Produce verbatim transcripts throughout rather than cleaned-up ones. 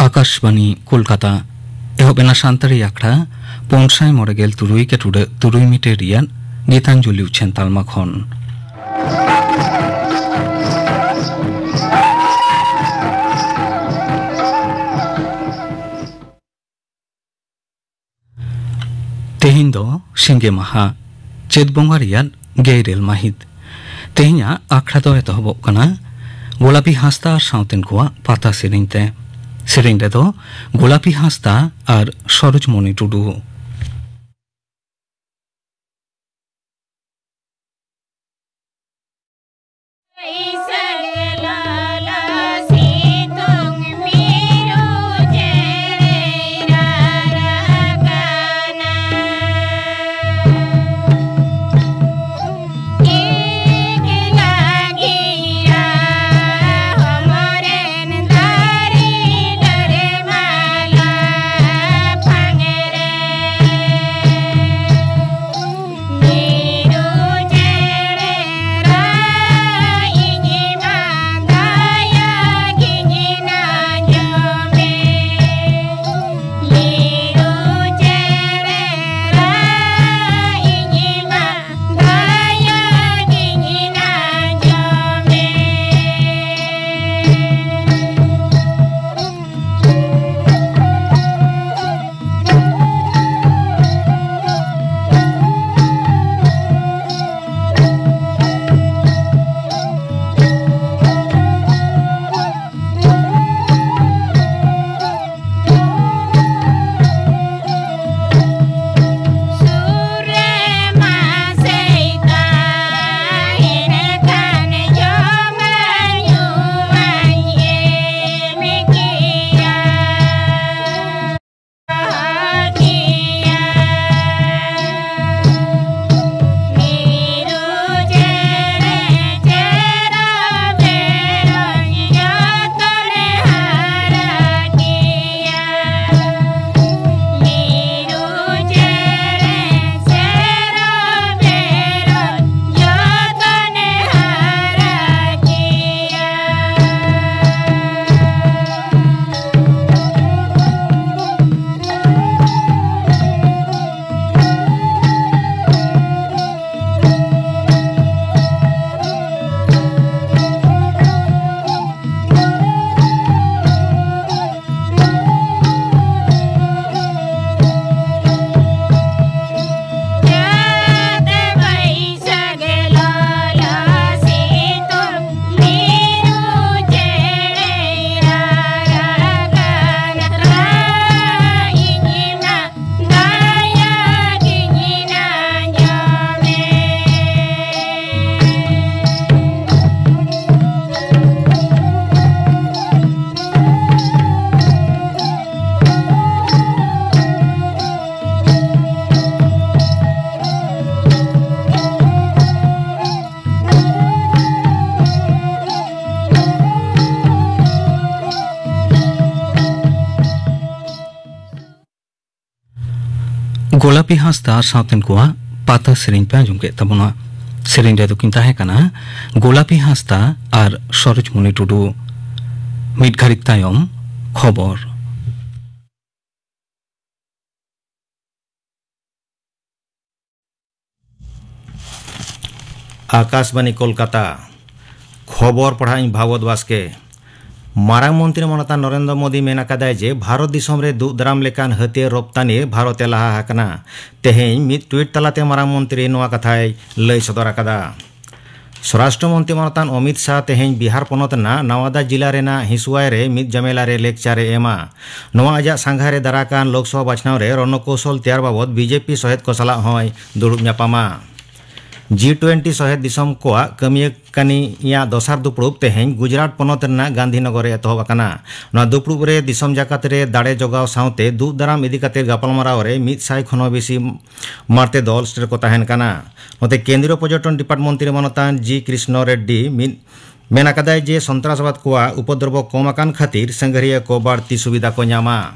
ᱟᱠᱟᱥᱵᱟᱬᱤ ᱠᱳᱞᱠᱟᱛᱟ᱾ ᱮᱦᱚᱵ ᱮᱱᱟ ᱥᱟᱱᱛᱟᱲᱤ ᱟᱠᱷᱲᱟ ᱯᱩᱱ ᱥᱟᱭ ᱢᱚᱬᱮ ᱜᱮᱞ ᱛᱩᱨᱩᱭ ᱠᱮ ᱴᱩᱰᱟᱹᱜ ᱛᱩᱨᱩᱭ ᱢᱤᱴᱟᱨ ᱨᱮᱭᱟᱜ ᱜᱤᱛᱟᱧᱡᱚᱞᱤ ᱩᱪᱷᱟᱹᱱ ᱛᱟᱞᱢᱟ ᱠᱷᱚᱱ᱾ ᱛᱮᱦᱮᱧ ᱫᱚ ᱥᱤᱸᱜᱮ ᱢᱟᱦᱟ, ᱪᱟᱹᱛ ᱵᱚᱸᱜᱟ ᱨᱮᱭᱟᱜ ᱜᱮᱞ ᱤᱨᱟᱹᱞ ᱢᱟᱹᱦᱤᱛ᱾ ᱛᱮᱦᱮᱧᱟᱜ ᱟᱠᱷᱲᱟ ᱫᱚ ᱮᱛᱚᱦᱚᱵᱚᱜ ᱠᱟᱱᱟ ᱜᱳᱞᱟᱯᱤ ᱦᱟᱸᱥᱫᱟ ᱟᱨ ᱥᱟᱶᱛᱮᱱ ᱠᱚᱣᱟᱜ ᱯᱟᱛᱟ ᱥᱮᱨᱮᱧ ᱛᱮ᱾ ᱥᱮᱨᱮᱧ ᱨᱮᱫᱚ ᱜᱳᱞᱟᱯᱤ ᱦᱟᱸᱥᱫᱟ ᱟᱨ ᱥᱚᱨᱳᱡᱽᱢᱚᱱᱤ ᱴᱩᱰᱩ᱾ ᱜᱳᱞᱟᱯᱤ ᱦᱟᱸᱥᱫᱟ ᱟᱨ ᱥᱟᱶᱛᱮᱱ ᱠᱚᱣᱟᱜ ᱯᱟᱛᱟ ᱥᱮᱨᱮᱧ ᱯᱮ ᱟᱸᱡᱚᱢ ᱠᱮᱫ ᱛᱟᱵᱚᱱᱟ᱾ ᱥᱮᱨᱮᱧ ᱨᱮ ᱫᱚᱠᱤᱱ ᱛᱟᱦᱮᱸ ᱠᱟᱱᱟ ᱜᱳᱞᱟᱯᱤ ᱦᱟᱸᱥᱫᱟ ᱟᱨ ᱥᱚᱨᱳᱡᱽᱢᱚᱱᱤ ᱴᱩᱰᱩ᱾ ᱢᱤᱫ ᱜᱷᱟᱹᱲᱤᱡ ᱛᱟᱭᱚᱢ ᱠᱷᱚᱵᱚᱨ᱾ ᱟᱠᱟᱥᱵᱟᱱᱤ ᱠᱳᱞᱠᱟᱛᱟ᱾ ᱠᱷᱚᱵᱚᱨ ᱯᱟᱲᱦᱟᱜ ᱤᱧ ᱵᱷᱟᱜᱚᱛ ᱵᱟᱥᱠᱮ᱾ ᱢᱟᱨᱟᱝ ᱢᱚᱱᱛᱨᱤ ᱢᱟᱱᱚᱛᱟᱱ ᱱᱚᱨᱮᱱᱫᱨᱚ ᱢᱳᱫᱤ ᱢᱮᱱ ᱟᱠᱟᱫᱟᱭ ᱡᱮ ᱵᱷᱟᱨᱚᱛ ᱫᱤᱥᱚᱢ ᱨᱮ ᱫᱩᱜ ᱫᱟᱨᱟᱢ ᱞᱮᱠᱟᱱ ᱦᱟᱹᱛᱭᱟᱹᱨ ᱨᱚᱯᱛᱟᱱᱤ ᱨᱮ ᱵᱷᱟᱨᱚᱛ ᱮ ᱞᱟᱦᱟ ᱟᱠᱟᱱᱟ᱾ ᱛᱮᱦᱮᱧ ᱢᱤᱫ ᱴᱩᱭᱤᱴ ᱛᱟᱞᱟᱛᱮ ᱢᱟᱨᱟᱝ ᱢᱚᱱᱛᱨᱤ ᱱᱚᱣᱟ ᱠᱟᱛᱷᱟᱭ ᱞᱟᱹᱭ ᱥᱚᱫᱚᱨ ᱟᱠᱟᱫᱟ᱾ ᱥᱚᱨᱟᱥᱴᱨᱚ ᱢᱚᱱᱛᱨᱤ ᱢᱟᱱᱚᱛᱟᱱ ᱚᱢᱤᱛ ᱥᱟᱦ ᱛᱮᱦᱮᱧ ᱵᱤᱦᱟᱨ ᱯᱚᱱᱚᱛ ᱨᱮᱱᱟᱜ ᱱᱟᱣᱟᱫᱟ ᱡᱤᱞᱟ ᱨᱮᱱᱟᱜ ᱦᱤᱥᱩᱣᱟᱭ ᱨᱮ ᱢᱤᱫ ᱡᱟᱢᱮᱞᱟ ᱨᱮ ᱞᱮᱠᱪᱟᱨ ᱮ ᱮᱢᱟ᱾ ᱱᱚᱣᱟ ᱟᱡᱟᱜ ᱥᱟᱸᱜᱷᱟᱨ ᱨᱮ ᱫᱟᱨᱟᱠᱟᱱ ᱞᱳᱠᱥᱚᱵᱷᱟ ᱵᱟᱪᱷᱱᱟᱣ ᱨᱮ ᱨᱚᱱᱚᱠᱳᱥᱚᱞ ᱛᱮᱭᱟᱨ ᱵᱟᱵᱚᱛ ᱵᱤᱡᱮᱯᱤ ᱥᱚᱦᱮᱫ ᱠᱚ ᱥᱟᱞᱟᱜ ᱦᱚᱸᱭ ᱫᱩᱲᱩᱵ ᱧᱟᱯᱟᱢᱟ᱾ ᱡᱤ ᱴᱩᱭᱮᱱᱴᱤ ᱥᱚᱦᱮᱫ ᱫᱤᱥᱚᱢ ᱠᱚᱣᱟᱜ ᱠᱟᱹᱢᱤᱭᱟᱹ ᱠᱟᱹᱱᱤᱭᱟᱜ ᱫᱚᱥᱟᱨ ᱫᱩᱯᱲᱩᱵ ᱛᱮᱦᱮᱧ ᱜᱩᱡᱽᱨᱟᱴ ᱯᱚᱱᱚᱛ ᱨᱮᱱᱟᱜ ᱜᱟᱱᱫᱷᱤᱱᱚᱜᱚᱨ ᱨᱮ ᱮᱛᱚᱦᱚᱵ ᱟᱠᱟᱱᱟ᱾ ᱱᱚᱣᱟ ᱫᱩᱯᱲᱩᱵ ᱨᱮ ᱫᱤᱥᱚᱢ ᱡᱟᱠᱟᱛ ᱨᱮ ᱫᱟᱲᱮ ᱡᱚᱜᱟᱣ ᱥᱟᱶᱛᱮ ᱫᱩᱜ ᱫᱟᱨᱟᱢ ᱤᱫᱤ ᱠᱟᱛᱮ ᱜᱟᱯᱟᱞᱢᱟᱨᱟᱣ ᱨᱮ ᱢᱤᱫ ᱥᱟᱭ ᱠᱷᱚᱱ ᱦᱚᱸ ᱵᱮᱥᱤ ᱢᱟᱨᱛᱮ ᱫᱚᱞ ᱥᱮᱴᱮᱨ ᱠᱚ ᱛᱟᱦᱮᱱ ᱠᱟᱱᱟ᱾ ᱱᱚᱛᱮ ᱠᱮᱱᱫᱨᱤᱭᱚ ᱯᱚᱨᱡᱚᱴᱚᱱ ᱰᱤᱯᱟᱨᱴ ᱢᱚᱱᱛᱨᱤ ᱢᱟᱱᱚᱛᱟᱱ ᱡᱤ ᱠᱨᱤᱥᱱᱚ ᱨᱮᱰᱰᱤ ᱢᱤᱫ ᱢᱮᱱ ᱟᱠᱟᱫᱟᱭ ᱡᱮ ᱥᱚᱱᱛᱨᱟᱥᱵᱟᱫ ᱠᱚᱣᱟᱜ ᱩᱯᱚᱫᱨᱚᱵᱚ ᱠᱚᱢ ᱟᱠᱟᱱ ᱠᱷᱟᱹᱛᱤᱨ ᱥᱟᱸᱜᱷᱟᱨᱤᱭᱟᱹ ᱠᱚ ᱵᱟᱹᱲᱛᱤ ᱥᱩᱵᱤᱫᱷᱟ ᱠᱚ ᱧᱟᱢᱟ᱾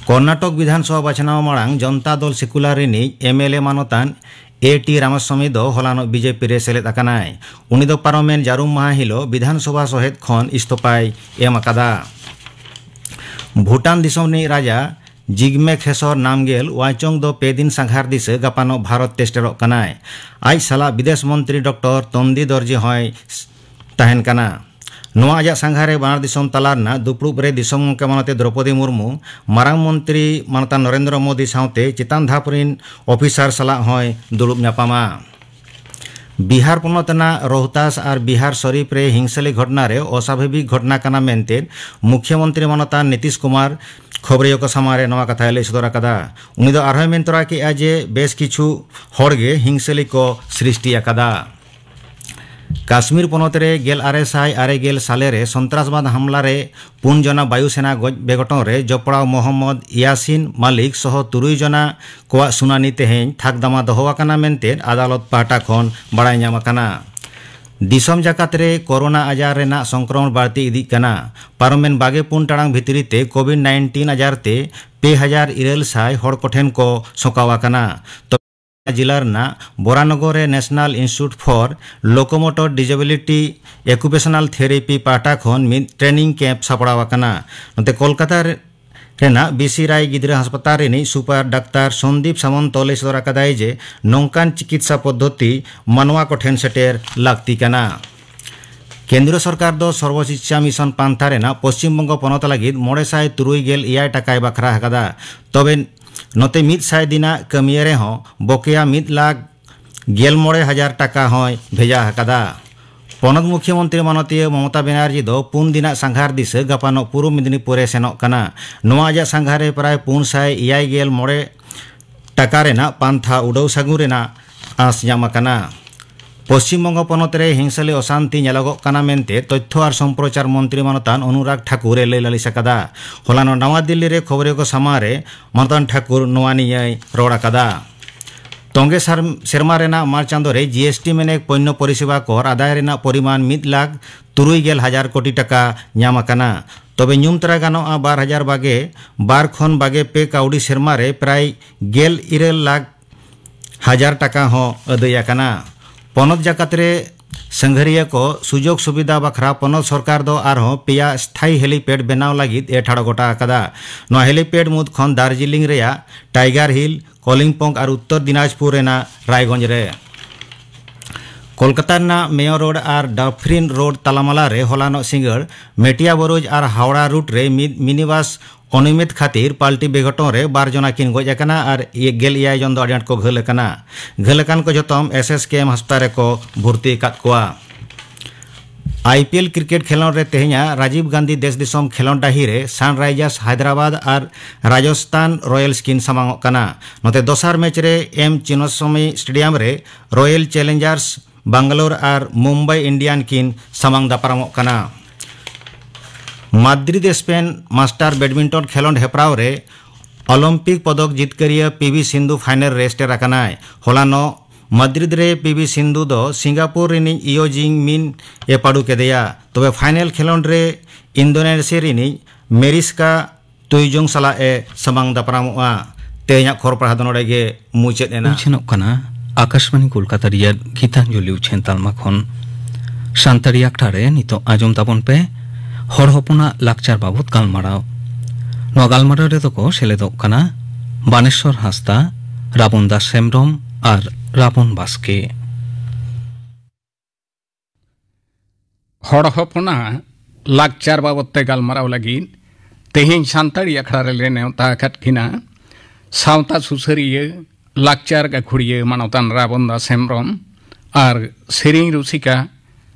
ᱠᱚᱨᱱᱟᱴᱚᱠ ᱵᱤᱫᱷᱟᱱ ᱥᱚᱵᱷᱟ ᱵᱟᱪᱷᱱᱟᱣ ᱢᱟᱲᱟᱝ ᱡᱚᱱᱛᱟ ᱫᱚᱞ ᱥᱮᱠᱩᱞᱟᱨ ᱨᱤᱱᱤᱡ ᱮᱢ ᱮᱞ ᱮ ᱢᱟᱱᱚᱛᱟᱱ ᱮ ᱴᱤ ᱨᱟᱢᱟᱥᱣᱟᱢᱤ ᱫᱚ ᱦᱚᱞᱟᱱᱚᱜ ᱵᱤ ᱡᱮ ᱯᱤ ᱨᱮ ᱥᱮᱞᱮᱫ ᱟᱠᱟᱱᱟᱭ᱾ ᱩᱱᱤ ᱫᱚ ᱯᱟᱨᱚᱢᱮᱱ ᱡᱟᱹᱨᱩᱢ ᱢᱟᱦᱟ ᱦᱤᱞᱳᱜ ᱵᱤᱫᱷᱟᱱ ᱥᱚᱵᱷᱟ ᱥᱚᱦᱮᱫ ᱠᱷᱚᱱ ᱤᱥᱛᱚᱯᱷᱟᱭ ᱮᱢ ᱟᱠᱟᱫᱟ᱾ ᱵᱷᱩᱴᱟᱱ ᱫᱤᱥᱚᱢ ᱨᱤᱱᱤᱡ ᱨᱟᱡᱟ ᱡᱤᱜᱢᱮ ᱠᱷᱮᱥᱚᱨ ᱱᱟᱢᱜᱮᱞ ᱣᱟᱝᱪᱚᱝ ᱫᱚ ᱯᱮ ᱫᱤᱱ ᱥᱟᱸᱜᱷᱟᱨ ᱫᱤᱥᱟᱹ ᱜᱟᱯᱟᱱᱚᱜ ᱵᱷᱟᱨᱚᱛ ᱛᱮ ᱥᱮᱴᱮᱨᱚᱜ ᱠᱟᱱᱟᱭ᱾ ᱟᱡ ᱥᱟᱞᱟᱜ ᱵᱤᱫᱮᱥ ᱢᱚᱱᱛᱨᱤ ᱰᱚᱠᱴᱚᱨ ᱛᱚᱱᱫᱤ ᱫᱚᱨᱡᱤ ᱦᱚᱸᱭ ᱛᱟᱦᱮᱱ ᱠᱟᱱᱟ᱾ ᱱᱚᱣᱟ ᱟᱡᱟᱜ ᱥᱟᱸᱜᱷᱟᱨ ᱨᱮ ᱵᱟᱱᱟᱨ ᱫᱤᱥᱚᱢ ᱛᱟᱞᱟ ᱨᱮᱱᱟᱜ ᱫᱩᱯᱲᱩᱵ ᱨᱮ ᱫᱤᱥᱚᱢ ᱜᱚᱢᱠᱮ ᱢᱟᱱᱚᱛᱮ ᱫᱨᱚᱯᱚᱫᱤ ᱢᱩᱨᱢᱩ, ᱢᱟᱨᱟᱝ ᱢᱚᱱᱛᱨᱤ ᱢᱟᱱᱚᱛᱟᱱ ᱱᱚᱨᱮᱱᱫᱨᱚ ᱢᱳᱫᱤ ᱥᱟᱶᱛᱮ ᱪᱮᱛᱟᱱ ᱫᱷᱟᱯ ᱨᱤᱱ ᱚᱯᱷᱤᱥᱟᱨ ᱥᱟᱞᱟᱜ ᱦᱚᱸᱭ ᱫᱩᱲᱩᱵ ᱧᱟᱯᱟᱢᱟ᱾ ᱵᱤᱦᱟᱨ ᱯᱚᱱᱚᱛ ᱨᱮᱱᱟᱜ ᱨᱳᱦᱛᱟᱥ ᱟᱨ ᱵᱤᱦᱟᱨ ᱥᱚᱨᱤᱯ ᱨᱮ ᱦᱤᱝᱥᱟᱹᱞᱤ ᱜᱷᱚᱴᱱᱟ ᱨᱮ ᱚᱥᱟᱵᱷᱟᱵᱤᱠ ᱜᱷᱚᱴᱱᱟ ᱠᱟᱱᱟ ᱢᱮᱱᱛᱮ ᱢᱩᱠᱷᱭᱚᱢᱚᱱᱛᱨᱤ ᱢᱟᱱᱚᱛᱟᱱ ᱱᱤᱛᱤᱥ ᱠᱩᱢᱟᱨ ᱠᱷᱚᱵᱚᱨᱤᱭᱟᱹ ᱠᱚ ᱥᱟᱢᱟᱝ ᱨᱮ ᱱᱚᱣᱟ ᱠᱟᱛᱷᱟᱭ ᱞᱟᱹᱭ ᱥᱚᱫᱚᱨ ᱟᱠᱟᱫᱟ᱾ ᱩᱱᱤ ᱫᱚ ᱟᱨᱦᱚᱸᱭ ᱢᱮᱱ ᱛᱚᱨᱟ ᱠᱮᱫᱼᱟ ᱡᱮ ᱵᱮᱥ ᱠᱤᱪᱷᱩ ᱦᱚᱲ ᱜᱮ ᱦᱤᱝᱥᱟᱹᱞᱤ ᱠᱚ ᱥᱨᱤᱥᱴᱤ ᱟᱠᱟᱫᱟ᱾ ᱠᱟᱥᱢᱤᱨ ᱯᱚᱱᱚᱛ ᱨᱮ ᱜᱮᱞ ᱟᱨᱮ ᱥᱟᱭ ᱟᱨᱮ ᱜᱮᱞ ᱥᱟᱞᱮ ᱨᱮ ᱥᱚᱱᱛᱨᱟᱥᱵᱟᱫ ᱦᱟᱢᱞᱟ ᱨᱮ ᱯᱩᱱ ᱡᱚᱱᱟ ᱵᱟᱭᱩ ᱥᱮᱱᱟ ᱜᱚᱡ ᱵᱮᱜᱚᱴᱚᱱ ᱨᱮ ᱡᱚᱯᱲᱟᱣ ᱢᱚᱦᱚᱢᱢᱚᱫ ᱭᱟᱥᱤᱱ ᱢᱟᱞᱤᱠ ᱥᱚᱦᱚ ᱛᱩᱨᱩᱭ ᱡᱚᱱᱟ ᱠᱚᱣᱟᱜ ᱥᱩᱱᱟᱱᱤ ᱛᱮᱦᱮᱧ ᱛᱷᱟᱠ ᱫᱟᱢᱟ ᱫᱚᱦᱚ ᱟᱠᱟᱱᱟ ᱢᱮᱱᱛᱮ ᱟᱫᱟᱞᱚᱛ ᱯᱟᱦᱴᱟ ᱠᱷᱚᱱ ᱵᱟᱲᱟᱭ ᱧᱟᱢ ᱟᱠᱟᱱᱟ᱾ ᱫᱤᱥᱚᱢ ᱡᱟᱠᱟᱛ ᱨᱮ ᱠᱳᱨᱳᱱᱟ ᱟᱡᱟᱨ ᱨᱮᱱᱟᱜ ᱥᱚᱝᱠᱨᱚᱢᱚᱱ ᱵᱟᱹᱲᱛᱤ ᱤᱫᱤᱜ ᱠᱟᱱᱟ᱾ ᱯᱟᱨᱚᱢᱮᱱ ᱵᱟᱜᱮ ᱯᱩᱱ ᱴᱟᱲᱟᱝ ᱵᱷᱤᱛᱨᱤ ᱛᱮ ᱠᱳᱵᱷᱤᱰ ᱱᱟᱭᱤᱱᱴᱤᱱ ᱟᱡᱟᱨ ᱛᱮ ᱯᱮ ᱦᱟᱡᱟᱨ ᱤᱨᱟᱹᱞ ᱥᱟᱭ ᱦᱚᱲ ᱠᱚᱴᱷᱮᱱ ᱠᱚ ᱥᱚᱸᱠᱟᱣ ᱟᱠᱟᱱᱟ᱾ ᱛᱚᱵᱮ ᱡᱤᱞᱟ ᱨᱮᱱᱟᱜ ᱵᱚᱨᱟᱱᱚᱜᱚᱨ ᱨᱮ National Institute for Locomotor Disability Occupational Therapy ᱯᱟᱦᱴᱟ ᱠᱷᱚᱱ ᱢᱤᱫ ᱴᱨᱮᱱᱤᱝ ᱠᱮᱢᱯ ᱥᱟᱯᱲᱟᱣ ᱟᱠᱟᱱᱟ᱾ ᱱᱚᱛᱮ ᱠᱳᱞᱠᱟᱛᱟ ᱨᱮ ᱨᱮᱱᱟᱜ ᱵᱤ ᱥᱤ ᱨᱟᱭ ᱜᱤᱫᱽᱨᱟᱹ ᱦᱟᱥᱯᱟᱛᱟᱞ ᱨᱤᱱᱤᱡ ᱥᱩᱯᱟᱨ ᱰᱟᱠᱛᱟᱨ ᱥᱚᱱᱫᱤᱯ ᱥᱟᱢᱚᱱᱛᱚ ᱞᱟᱹᱭ ᱥᱚᱫᱚᱨ ᱟᱠᱟᱫᱟᱭ ᱡᱮ ᱱᱚᱝᱠᱟᱱ ᱪᱤᱠᱤᱛᱥᱟ ᱯᱚᱫᱽᱫᱷᱚᱛᱤ ᱢᱟᱱᱣᱟ ᱠᱚᱴᱷᱮᱱ ᱥᱮᱴᱮᱨ ᱞᱟᱹᱠᱛᱤ ᱠᱟᱱᱟ᱾ ᱠᱮᱱᱫᱨᱚ ᱥᱚᱨᱠᱟᱨ ᱫᱚ ᱥᱚᱨᱵᱚ ᱥᱤᱠᱪᱷᱟ ᱢᱤᱥᱚᱱ ᱯᱟᱱᱛᱷᱟ ᱨᱮᱱᱟᱜ ᱯᱚᱥᱪᱤᱢ ᱵᱚᱝᱜᱚ ᱯᱚᱱᱚᱛ ᱞᱟᱹᱜᱤᱫ ᱢᱚᱬᱮ ᱥᱟᱭ ᱛᱩᱨᱩᱭ ᱜᱮᱞ ᱮᱭᱟᱭ ᱴᱟᱠᱟᱭ ᱵᱟᱠᱷᱨᱟ ᱟᱠᱟᱫᱟ᱾ ᱛᱚᱵᱮ ᱱᱚᱛᱮ ᱢᱤᱫ ᱥᱟᱭ ᱫᱤᱱᱟᱜ ᱠᱟᱹᱢᱤᱭᱟᱹ ᱨᱮᱦᱚᱸ ᱵᱚᱠᱮᱭᱟ ᱢᱤᱫ ᱞᱟᱠᱷ ᱜᱮᱞ ᱢᱚᱬᱮ ᱦᱟᱡᱟᱨ ᱴᱟᱠᱟ ᱦᱚᱸᱭ ᱵᱷᱮᱡᱟ ᱟᱠᱟᱫᱟ᱾ ᱯᱚᱱᱚᱛ ᱢᱩᱠᱷᱭᱟᱹ ᱢᱚᱱᱛᱨᱤ ᱢᱟᱱᱚᱛᱤᱭᱟᱹ ᱢᱚᱢᱚᱛᱟ ᱵᱮᱱᱟᱨᱡᱤ ᱫᱚ ᱯᱩᱱ ᱫᱤᱱᱟᱜ ᱥᱟᱸᱜᱷᱟᱨ ᱫᱤᱥᱟᱹ ᱜᱟᱯᱟᱱᱚᱜ ᱯᱩᱨᱩᱵ ᱢᱮᱫᱽᱱᱤᱯᱩᱨ ᱮ ᱥᱮᱱᱚᱜ ᱠᱟᱱᱟ᱾ ᱱᱚᱣᱟ ᱟᱡᱟᱜ ᱥᱟᱸᱜᱷᱟᱨ ᱨᱮ ᱯᱨᱟᱭ ᱯᱩᱱ ᱥᱟᱭ ᱮᱭᱟᱭ ᱜᱮᱞ ᱢᱚᱬᱮ ᱴᱟᱠᱟ ᱨᱮᱱᱟᱜ ᱯᱟᱱᱛᱷᱟ ᱩᱰᱟᱹᱣ ᱥᱟᱹᱜᱩᱱ ᱨᱮᱱᱟᱜ ᱟᱸᱥ ᱧᱟᱢ ᱟᱠᱟᱱᱟ᱾ ᱯᱚᱥᱪᱤᱢ ᱵᱚᱝᱜᱚ ᱯᱚᱱᱚᱛ ᱨᱮ ᱦᱤᱝᱥᱟᱹᱞᱤ ᱚᱥᱟᱱᱛᱤ ᱧᱮᱞᱚᱜᱚᱜ ᱠᱟᱱᱟ ᱢᱮᱱᱛᱮ ᱛᱚᱛᱛᱷᱚ ᱟᱨ ᱥᱚᱢᱯᱨᱚᱪᱟᱨ ᱢᱚᱱᱛᱨᱤ ᱢᱟᱱᱚᱛᱟᱱ ᱚᱱᱩᱨᱟᱜᱽ ᱴᱷᱟᱠᱩᱨ ᱮ ᱞᱟᱹᱭ ᱞᱟᱹᱞᱤᱥ ᱟᱠᱟᱫᱟ᱾ ᱦᱚᱞᱟᱱᱚᱜ ᱱᱟᱣᱟ ᱫᱤᱞᱞᱤ ᱨᱮ ᱠᱷᱚᱵᱚᱨᱤᱭᱟᱹ ᱠᱚ ᱥᱟᱢᱟᱝ ᱨᱮ ᱢᱟᱱᱚᱛᱟᱱ ᱴᱷᱟᱠᱩᱨ ᱱᱚᱣᱟ ᱱᱤᱭᱟᱹᱭ ᱨᱚᱲ ᱟᱠᱟᱫᱟ᱾ ᱛᱚᱸᱜᱮ ᱥᱟᱨ-, ᱥᱮᱨᱢᱟ ᱨᱮᱱᱟᱜ ᱢᱟᱨᱪ ᱪᱟᱸᱫᱚ ᱨᱮ ᱡᱤ ᱮᱥ ᱴᱤ ᱢᱮᱱᱮᱠ ᱯᱚᱱᱱᱚ ᱯᱚᱨᱤᱥᱮᱵᱟ ᱠᱚᱨ ᱟᱫᱟᱭ ᱨᱮᱱᱟᱜ ᱯᱚᱨᱤᱢᱟᱱ ᱢᱤᱫ ᱞᱟᱠᱷ ᱛᱩᱨᱩᱭ ᱜᱮᱞ ᱦᱟᱡᱟᱨ ᱠᱳᱴᱤ ᱴᱟᱠᱟ ᱧᱟᱢ ᱟᱠᱟᱱᱟ᱾ ᱛᱚᱵᱮ ᱧᱩᱢ ᱛᱚᱨᱟ ᱜᱟᱱᱚᱜᱼᱟ, ᱵᱟᱨ ᱦᱟᱡᱟᱨ ᱵᱟᱜᱮ ᱵᱟᱨ ᱠᱷᱚᱱ ᱵᱟᱜᱮ ᱯᱮ ᱠᱟᱹᱣᱰᱤ ᱥᱮᱨᱢᱟ ᱨᱮ ᱯᱨᱟᱭ ᱜᱮᱞ ᱤᱨᱟᱹᱞ ᱞᱟᱠᱷ ᱦᱟᱡᱟᱨ ᱴᱟᱠᱟ ᱦᱚᱸ ᱟᱹᱫᱟᱹᱭ ᱟᱠᱟᱱᱟ᱾ ᱯᱚᱱᱚᱛ ᱡᱟᱠᱟᱛ ᱨᱮ ᱥᱟᱸᱜᱷᱟᱨᱤᱭᱟᱹ ᱠᱚ ᱥᱩᱡᱳᱜᱽ ᱥᱩᱵᱤᱫᱷᱟ ᱵᱟᱠᱷᱨᱟ ᱯᱚᱱᱚᱛ ᱥᱚᱨᱠᱟᱨ ᱫᱚ ᱟᱨᱦᱚᱸ ᱯᱮᱭᱟ ᱥᱛᱷᱟᱭᱤ ᱦᱮᱞᱤᱯᱮᱰ ᱵᱮᱱᱟᱣ ᱞᱟᱹᱜᱤᱫ ᱮ ᱴᱷᱟᱲᱚ ᱜᱚᱴᱟ ᱟᱠᱟᱫᱟ᱾ ᱱᱚᱣᱟ ᱦᱮᱞᱤᱯᱮᱰ ᱢᱩᱫᱽ ᱠᱷᱚᱱ ᱫᱟᱨᱡᱤᱞᱤᱝ ᱨᱮᱭᱟᱜ ᱴᱟᱭᱜᱟᱨ ᱦᱤᱞ, ᱠᱚᱞᱤᱢᱯᱚᱝ ᱟᱨ ᱩᱛᱛᱚᱨ ᱫᱤᱱᱟᱡᱽᱯᱩᱨ ᱨᱮᱱᱟᱜ ᱨᱟᱭᱜᱚᱸᱡᱽ ᱨᱮ᱾ ᱠᱳᱞᱠᱟᱛᱟ ᱨᱮᱱᱟᱜ ᱢᱮᱭᱚᱨ ᱨᱳᱰ ᱟᱨ ᱰᱟᱯᱷᱨᱤᱱ ᱨᱳᱰ ᱛᱟᱞᱟᱢᱟᱞᱟ ᱨᱮ ᱦᱚᱞᱟᱱᱚᱜ ᱥᱤᱸᱜᱟᱹᱲ ᱢᱮᱴᱤᱭᱟ ᱵᱚᱨᱩᱡᱽ ᱟᱨ ᱦᱟᱣᱲᱟ ᱨᱩᱴ ᱨᱮ ᱢᱤᱫ ᱢᱤᱱᱤ ᱵᱟᱥ ᱚᱱᱤᱭᱢᱤᱛ ᱠᱷᱟᱹᱛᱤᱨ ᱯᱟᱞᱴᱤ ᱵᱮᱜᱷᱚᱴᱚᱱ ᱨᱮ ᱵᱟᱨ ᱡᱚᱱᱟ ᱠᱤᱱ ᱜᱚᱡ ᱟᱠᱟᱱᱟ ᱟᱨ ᱜᱮᱞ ᱮᱭᱟᱭ ᱡᱚᱱ ᱫᱚ ᱟᱹᱰᱤ ᱟᱸᱴ ᱠᱚ ᱜᱷᱟᱹᱞ ᱟᱠᱟᱱᱟ᱾ ᱜᱷᱟᱹᱞ ᱟᱠᱟᱱ ᱠᱚ ᱡᱚᱛᱚᱢ ᱮᱥ ᱮᱥ ᱠᱮ ᱮᱢ ᱦᱟᱥᱯᱟᱛᱟᱞ ᱨᱮᱠᱚ ᱵᱷᱚᱨᱛᱤ ᱟᱠᱟᱫ ᱠᱚᱣᱟ᱾ ᱟᱭ ᱯᱤ ᱮᱞ ᱠᱨᱤᱠᱮᱴ ᱠᱷᱮᱞᱳᱸᱰ ᱨᱮ ᱛᱮᱦᱮᱧᱟᱜ ᱨᱟᱡᱤᱵᱽ ᱜᱟᱱᱫᱷᱤ ᱫᱮᱥ ᱫᱤᱥᱚᱢ ᱠᱷᱮᱞᱳᱸᱰ ᱰᱟᱹᱦᱤ ᱨᱮ ᱥᱟᱱᱨᱟᱭᱡᱟᱨᱥ ᱦᱟᱭᱫᱨᱟᱵᱟᱫᱽ ᱟᱨ ᱨᱟᱡᱚᱥᱛᱷᱟᱱ ᱨᱚᱭᱮᱞᱥ ᱠᱤᱱ ᱥᱟᱢᱟᱝᱚᱜ ᱠᱟᱱᱟ᱾ ᱱᱚᱛᱮ ᱫᱚᱥᱟᱨ ᱢᱮᱪ ᱨᱮ ᱮᱢ ᱪᱤᱱᱱᱟᱥᱣᱟᱢᱤ ᱥᱴᱮᱰᱤᱭᱟᱢ ᱨᱮ ᱨᱚᱭᱮᱞ ᱪᱮᱞᱮᱧᱡᱟᱨᱥ ᱵᱟᱝᱜᱟᱞᱳᱨ ᱟᱨ ᱢᱩᱢᱵᱟᱭ ᱤᱱᱰᱤᱭᱟᱱ ᱠᱤᱱ ᱥᱟᱢᱟᱝ ᱫᱟᱯᱨᱟᱢᱚᱜ ᱠᱟᱱᱟ᱾ ᱢᱟᱫᱽᱨᱤᱫ ᱥᱯᱮᱱ ᱢᱟᱥᱴᱟᱨ ᱵᱮᱰᱢᱤᱱᱴᱚᱱ ᱠᱷᱮᱞᱳᱸᱰ ᱦᱮᱯᱨᱟᱣ ᱨᱮ ᱚᱞᱤᱢᱯᱤᱠ ᱯᱚᱫᱚᱠ ᱡᱤᱛᱠᱟᱹᱨᱤᱭᱟᱹ ᱯᱤ ᱵᱤ ᱥᱤᱱᱫᱷᱩ ᱯᱷᱟᱭᱱᱮᱞ ᱨᱮ ᱥᱮᱴᱮᱨ ᱟᱠᱟᱱᱟᱭ᱾ ᱦᱚᱞᱟᱱᱚᱜ ᱢᱟᱫᱽᱨᱤᱫ ᱨᱮ ᱯᱤ ᱵᱤ ᱥᱤᱱᱫᱷᱩ ᱫᱚ ᱥᱤᱝᱜᱟᱯᱩᱨ ᱨᱤᱱᱤᱡ ᱤᱭᱳ ᱡᱤᱝ ᱢᱤᱱ ᱮ ᱯᱟᱹᱰᱩ ᱠᱮᱫᱮᱭᱟ᱾ ᱛᱚᱵᱮ ᱯᱷᱟᱭᱱᱮᱞ ᱠᱷᱮᱞᱚᱸᱰ ᱨᱮ ᱤᱱᱫᱳᱱᱮᱥᱤᱭᱟ ᱨᱤᱱᱤᱡ ᱢᱮᱨᱤᱥᱠᱟ ᱛᱩᱭᱡᱩᱝ ᱥᱟᱞᱟᱜ ᱮ ᱥᱟᱢᱟᱝ ᱫᱟᱯᱨᱟᱢᱚᱜᱼᱟ᱾ ᱛᱮᱦᱮᱧᱟᱜ ᱠᱷᱚᱵᱚᱨ ᱯᱟᱲᱦᱟᱣ ᱫᱚ ᱱᱚᱰᱮ ᱜᱮ ᱢᱩᱪᱟᱹᱫ ᱮᱱᱟ᱾ ᱩᱪᱷᱟᱹᱱᱚᱜ ᱠᱟᱱᱟ ᱟᱠᱟᱥᱵᱟᱬᱤ ᱠᱳᱞᱠᱟᱛᱟ ᱨᱮᱭᱟᱜ ᱜᱤᱛᱟᱧᱡᱚᱞᱤ ᱩᱪᱷᱟᱹᱱ ᱛᱟᱞᱢᱟ ᱠᱷᱚᱱ᱾ ᱥᱟᱱᱛᱟᱲᱤ ᱟᱠᱷᱲᱟ ᱨᱮ ᱱᱤᱛᱚᱜ ᱟᱸᱡᱚᱢ ᱛᱟᱵᱚᱱ ᱯᱮ ᱦᱚᱲ ᱦᱚᱯᱚᱱᱟᱜ ᱞᱟᱠᱪᱟᱨ ᱵᱟᱵᱚᱛ ᱜᱟᱞᱢᱟᱨᱟᱣ᱾ ᱱᱚᱣᱟ ᱜᱟᱞᱢᱟᱨᱟᱣ ᱨᱮᱫᱚ ᱠᱚ ᱥᱮᱞᱮᱫᱚᱜ ᱠᱟᱱᱟ ᱵᱟᱱᱮᱥᱚᱨ ᱦᱟᱸᱥᱫᱟ, ᱨᱟᱵᱚᱱ ᱫᱟᱥ ᱦᱮᱢᱵᱽᱨᱚᱢ ᱟᱨ ᱨᱟᱵᱚᱱ ᱵᱟᱥᱠᱮ᱾ ᱦᱚᱲ ᱦᱚᱯᱚᱱᱟᱜ ᱞᱟᱠᱪᱟᱨ ᱵᱟᱵᱚᱛ ᱛᱮ ᱜᱟᱞᱢᱟᱨᱟᱣ ᱞᱟᱹᱜᱤᱫ ᱛᱮᱦᱮᱧ ᱥᱟᱱᱛᱟᱲᱤ ᱟᱠᱷᱲᱟ ᱨᱮᱞᱮ ᱱᱮᱣᱛᱟ ᱟᱠᱟᱫ ᱠᱤᱱᱟ ᱥᱟᱶᱛᱟ ᱥᱩᱥᱟᱹᱨᱤᱭᱟᱹ, ᱞᱟᱠᱪᱟᱨ ᱜᱟᱹᱠᱷᱩᱲᱤᱭᱟᱹ ᱢᱟᱱᱚᱛᱟᱱ ᱨᱟᱵᱚᱱ ᱫᱟᱥ ᱦᱮᱢᱵᱽᱨᱚᱢ ᱟᱨ ᱥᱮᱨᱮᱧ ᱨᱩᱥᱤᱠᱟ,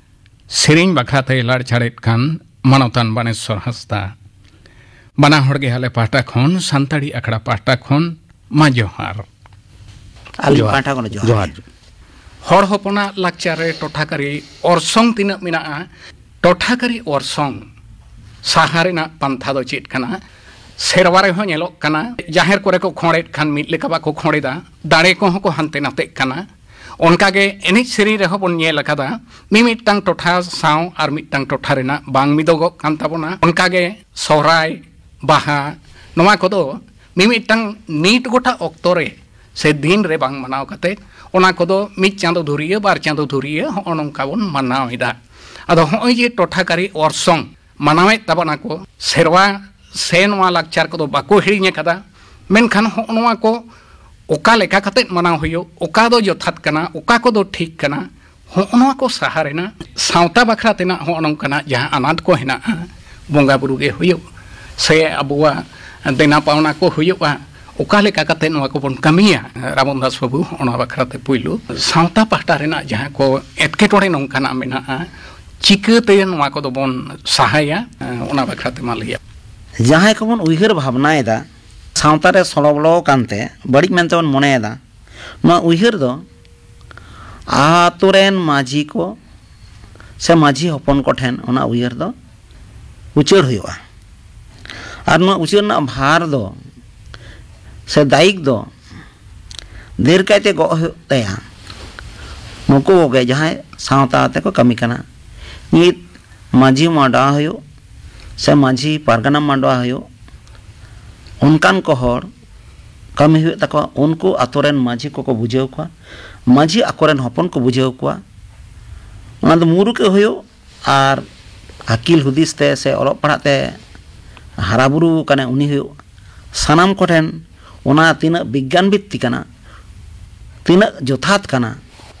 ᱥᱮᱨᱮᱧ ᱵᱟᱠᱷᱨᱟ ᱛᱮᱭ ᱞᱟᱲᱪᱟᱲᱮᱫ ᱠᱟᱱ ᱢᱟᱱᱚᱛᱟᱱ ᱵᱟᱱᱮᱥᱚᱨ ᱦᱟᱸᱥᱫᱟ᱾ ᱵᱟᱱᱟ ᱦᱚᱲ ᱜᱮ ᱟᱞᱮ ᱯᱟᱦᱴᱟ ᱠᱷᱚᱱ, ᱥᱟᱱᱛᱟᱲᱤ ᱟᱠᱷᱲᱟ ᱯᱟᱦᱴᱟ ᱠᱷᱚᱱ, ᱢᱟ ᱡᱚᱦᱟᱨ᱾ ᱟᱹᱞᱤᱧ ᱡᱚᱦᱟᱨ᱾ ᱯᱟᱦᱴᱟ ᱠᱷᱚᱱ ᱡᱚᱦᱟᱨ᱾ ᱡᱚᱦᱟᱨ᱾ ᱦᱚᱲ ᱦᱚᱯᱚᱱᱟᱜ ᱞᱟᱠᱪᱟᱨ ᱨᱮ ᱴᱚᱴᱷᱟᱠᱟᱨᱤ ᱚᱨᱥᱚᱝ ᱛᱤᱱᱟᱹᱜ ᱢᱮᱱᱟᱜᱼᱟ? ᱴᱚᱴᱷᱟᱠᱟᱨᱤ ᱚᱨᱥᱚᱝ ᱥᱟᱦᱟ ᱨᱮᱱᱟᱜ ᱯᱟᱱᱛᱷᱟ ᱫᱚ ᱪᱮᱫ ᱠᱟᱱᱟ? ᱥᱮᱨᱣᱟ ᱨᱮᱦᱚᱸ ᱧᱮᱞᱚᱜ ᱠᱟᱱᱟ, ᱡᱟᱦᱮᱨ ᱠᱚᱨᱮ ᱠᱚ ᱠᱷᱚᱸᱰᱮᱫ ᱠᱷᱟᱱ ᱢᱤᱫ ᱞᱮᱠᱟ ᱵᱟᱠᱚ ᱠᱷᱚᱸᱰᱮᱫᱟ, ᱫᱟᱲᱮ ᱠᱚᱦᱚᱸ ᱠᱚ ᱦᱟᱱᱛᱮ ᱱᱟᱛᱮᱜ ᱠᱟᱱᱟ᱾ ᱚᱱᱠᱟᱜᱮ ᱮᱱᱮᱡ ᱥᱮᱨᱮᱧ ᱨᱮᱦᱚᱸ ᱵᱚᱱ ᱧᱮᱞ ᱟᱠᱟᱫᱟ, ᱢᱤᱢᱤᱫᱴᱟᱝ ᱴᱚᱴᱷᱟ ᱥᱟᱶ ᱟᱨ ᱢᱤᱫᱴᱟᱝ ᱴᱚᱴᱷᱟ ᱨᱮᱱᱟᱜ ᱵᱟᱝ ᱢᱤᱫᱚᱜᱚᱜ ᱠᱟᱱ ᱛᱟᱵᱚᱱᱟ᱾ ᱚᱱᱠᱟᱜᱮ ᱥᱚᱦᱨᱟᱭ, ᱵᱟᱦᱟ, ᱱᱚᱣᱟ ᱠᱚᱫᱚ ᱢᱤᱢᱤᱫᱴᱟᱝ ᱱᱤᱴ ᱜᱚᱴᱟ ᱚᱠᱛᱚ ᱨᱮ ᱥᱮ ᱫᱤᱱ ᱨᱮ ᱵᱟᱝ ᱢᱟᱱᱟᱣ ᱠᱟᱛᱮ, ᱚᱱᱟ ᱠᱚᱫᱚ ᱢᱤᱫ ᱪᱟᱸᱫᱚ ᱫᱷᱩᱨᱤᱭᱟᱹ, ᱵᱟᱨ ᱪᱟᱸᱫᱚ ᱫᱷᱩᱨᱤᱭᱟᱹ ᱦᱚᱸᱜᱼᱚ ᱱᱚᱝᱠᱟ ᱵᱚᱱ ᱢᱟᱱᱟᱣ ᱮᱫᱟ᱾ ᱟᱫᱚ ᱦᱚᱸᱜᱼᱚᱭ ᱡᱮ ᱴᱚᱴᱷᱟᱠᱟᱨᱤ ᱚᱨᱥᱚᱝ ᱢᱟᱱᱟᱣᱮᱫ ᱛᱟᱵᱚᱱᱟ ᱠᱚ, ᱥᱮᱨᱣᱟ ᱥᱮ ᱱᱚᱣᱟ ᱞᱟᱠᱪᱟᱨ ᱠᱚᱫᱚ ᱵᱟᱠᱚ ᱦᱤᱲᱤᱧ ᱟᱠᱟᱫᱟ, ᱢᱮᱱᱠᱷᱟᱱ ᱦᱚᱸᱜᱼᱚ ᱱᱚᱣᱟ ᱠᱚ ᱚᱠᱟ ᱞᱮᱠᱟ ᱠᱟᱛᱮᱫ ᱢᱟᱱᱟᱣ ᱦᱩᱭᱩᱜ, ᱚᱠᱟ ᱫᱚ ᱡᱚᱛᱷᱟᱛ ᱠᱟᱱᱟ, ᱚᱠᱟ ᱠᱚᱫᱚ ᱴᱷᱤᱠ ᱠᱟᱱᱟ, ᱦᱚᱸᱜᱼᱚ ᱱᱚᱣᱟ ᱠᱚ ᱥᱟᱦᱟ ᱨᱮᱱᱟᱜ ᱥᱟᱶᱛᱟ ᱵᱟᱠᱷᱨᱟ ᱛᱮᱱᱟᱜ ᱦᱚᱸᱜᱼᱚ ᱱᱚᱝᱠᱟᱱᱟᱜ ᱡᱟᱦᱟᱸ ᱟᱱᱟᱴ ᱠᱚ ᱦᱮᱱᱟᱜᱼᱟ, ᱵᱚᱸᱜᱟ ᱵᱩᱨᱩ ᱜᱮ ᱦᱩᱭᱩᱜ ᱥᱮ ᱟᱵᱚᱣᱟᱜ ᱫᱮᱱᱟ ᱯᱟᱣᱱᱟ ᱠᱚ ᱦᱩᱭᱩᱜᱼᱟ, ᱚᱠᱟ ᱞᱮᱠᱟ ᱠᱟᱛᱮ ᱱᱚᱣᱟ ᱠᱚᱵᱚᱱ ᱠᱟᱹᱢᱤᱭᱟ? ᱨᱟᱵᱚᱱ ᱫᱟᱥ ᱵᱟᱹᱵᱩ, ᱚᱱᱟ ᱵᱟᱠᱷᱨᱟ ᱛᱮ ᱯᱩᱭᱞᱩ ᱥᱟᱶᱛᱟ ᱯᱟᱦᱴᱟ ᱨᱮᱱᱟᱜ ᱡᱟᱦᱟᱸ ᱠᱚ ᱮᱴᱠᱮᱴᱚᱬᱮ ᱱᱚᱝᱠᱟᱱᱟᱜ ᱢᱮᱱᱟᱜᱼᱟ, ᱪᱤᱠᱟᱹᱛᱮ ᱱᱚᱣᱟ ᱠᱚᱫᱚ ᱵᱚᱱ ᱥᱟᱦᱟᱭᱟ, ᱚᱱᱟ ᱵᱟᱠᱷᱨᱟ ᱛᱮ ᱢᱟ ᱞᱟᱹᱭᱟ᱾ ᱡᱟᱦᱟᱸᱭ ᱠᱚᱵᱚᱱ ᱩᱭᱦᱟᱹᱨ ᱵᱷᱟᱵᱽᱱᱟᱭᱮᱫᱟ, ᱥᱟᱶᱛᱟ ᱨᱮ ᱥᱚᱲᱚ ᱵᱚᱞᱚ ᱟᱠᱟᱱᱛᱮ ᱵᱟᱹᱲᱤᱡ ᱢᱮᱱᱛᱮ ᱵᱚᱱ ᱢᱚᱱᱮᱭᱮᱫᱟ, ᱱᱚᱣᱟ ᱩᱭᱦᱟᱹᱨ ᱫᱚ ᱟᱛᱳ ᱨᱮᱱ ᱢᱟᱹᱡᱷᱤ ᱠᱚ ᱥᱮ ᱢᱟᱹᱡᱷᱤ ᱦᱚᱯᱚᱱ ᱠᱚᱴᱷᱮᱱ ᱚᱱᱟ ᱩᱭᱦᱟᱹᱨ ᱫᱚ ᱩᱪᱟᱹᱲ ᱦᱩᱭᱩᱜᱼᱟ᱾ ᱟᱨ ᱱᱚᱣᱟ ᱩᱪᱟᱹᱲ ᱨᱮᱱᱟᱜ ᱵᱷᱟᱨ ᱫᱚ ᱥᱮ ᱫᱟᱭᱤᱠ ᱫᱚ ᱰᱷᱮᱨ ᱠᱟᱭᱛᱮ ᱜᱚᱜ ᱦᱩᱭᱩᱜ ᱛᱟᱭᱟ ᱱᱩᱠᱩ ᱠᱚᱜᱮ ᱡᱟᱦᱟᱸᱭ ᱥᱟᱶᱛᱟ ᱟᱛᱮ ᱠᱚ ᱠᱟᱹᱢᱤ ᱠᱟᱱᱟ᱾ ᱱᱤᱛ ᱢᱟᱹᱡᱷᱤ ᱢᱟᱰᱣᱟ ᱦᱩᱭᱩᱜ ᱥᱮ ᱢᱟᱹᱡᱷᱤ ᱯᱟᱨᱜᱟᱱᱟ ᱢᱟᱰᱣᱟ ᱦᱩᱭᱩᱜ, ᱚᱱᱠᱟᱱ ᱠᱚ ᱦᱚᱲ ᱠᱟᱹᱢᱤ ᱦᱩᱭᱩᱜ ᱛᱟᱠᱚᱣᱟ᱾ ᱩᱱᱠᱩ ᱟᱛᱳ ᱨᱮᱱ ᱢᱟᱹᱡᱷᱤ ᱠᱚᱠᱚ ᱵᱩᱡᱷᱟᱹᱣ ᱠᱚᱣᱟ, ᱢᱟᱹᱡᱷᱤ ᱟᱠᱚᱨᱮᱱ ᱦᱚᱯᱚᱱ ᱠᱚ ᱵᱩᱡᱷᱟᱹᱣ ᱠᱚᱣᱟ᱾ ᱚᱱᱟ ᱫᱚ ᱢᱩᱨᱩᱠᱮ ᱦᱩᱭᱩᱜ ᱟᱨ ᱟᱹᱠᱤᱞ ᱦᱩᱫᱤᱥ ᱛᱮ ᱥᱮ ᱚᱞᱚᱜ ᱯᱟᱲᱦᱟᱜ ᱛᱮ ᱦᱟᱨᱟ ᱵᱩᱨᱩ ᱠᱟᱱᱟᱭ ᱩᱱᱤ ᱦᱩᱭᱩᱜ, ᱥᱟᱱᱟᱢ ᱠᱚᱴᱷᱮᱱ ᱚᱱᱟ ᱛᱤᱱᱟᱹᱜ ᱵᱤᱜᱽᱜᱟᱱ ᱵᱷᱤᱛᱛᱤ ᱠᱟᱱᱟ, ᱛᱤᱱᱟᱹᱜ ᱡᱚᱛᱷᱟᱛ ᱠᱟᱱᱟ,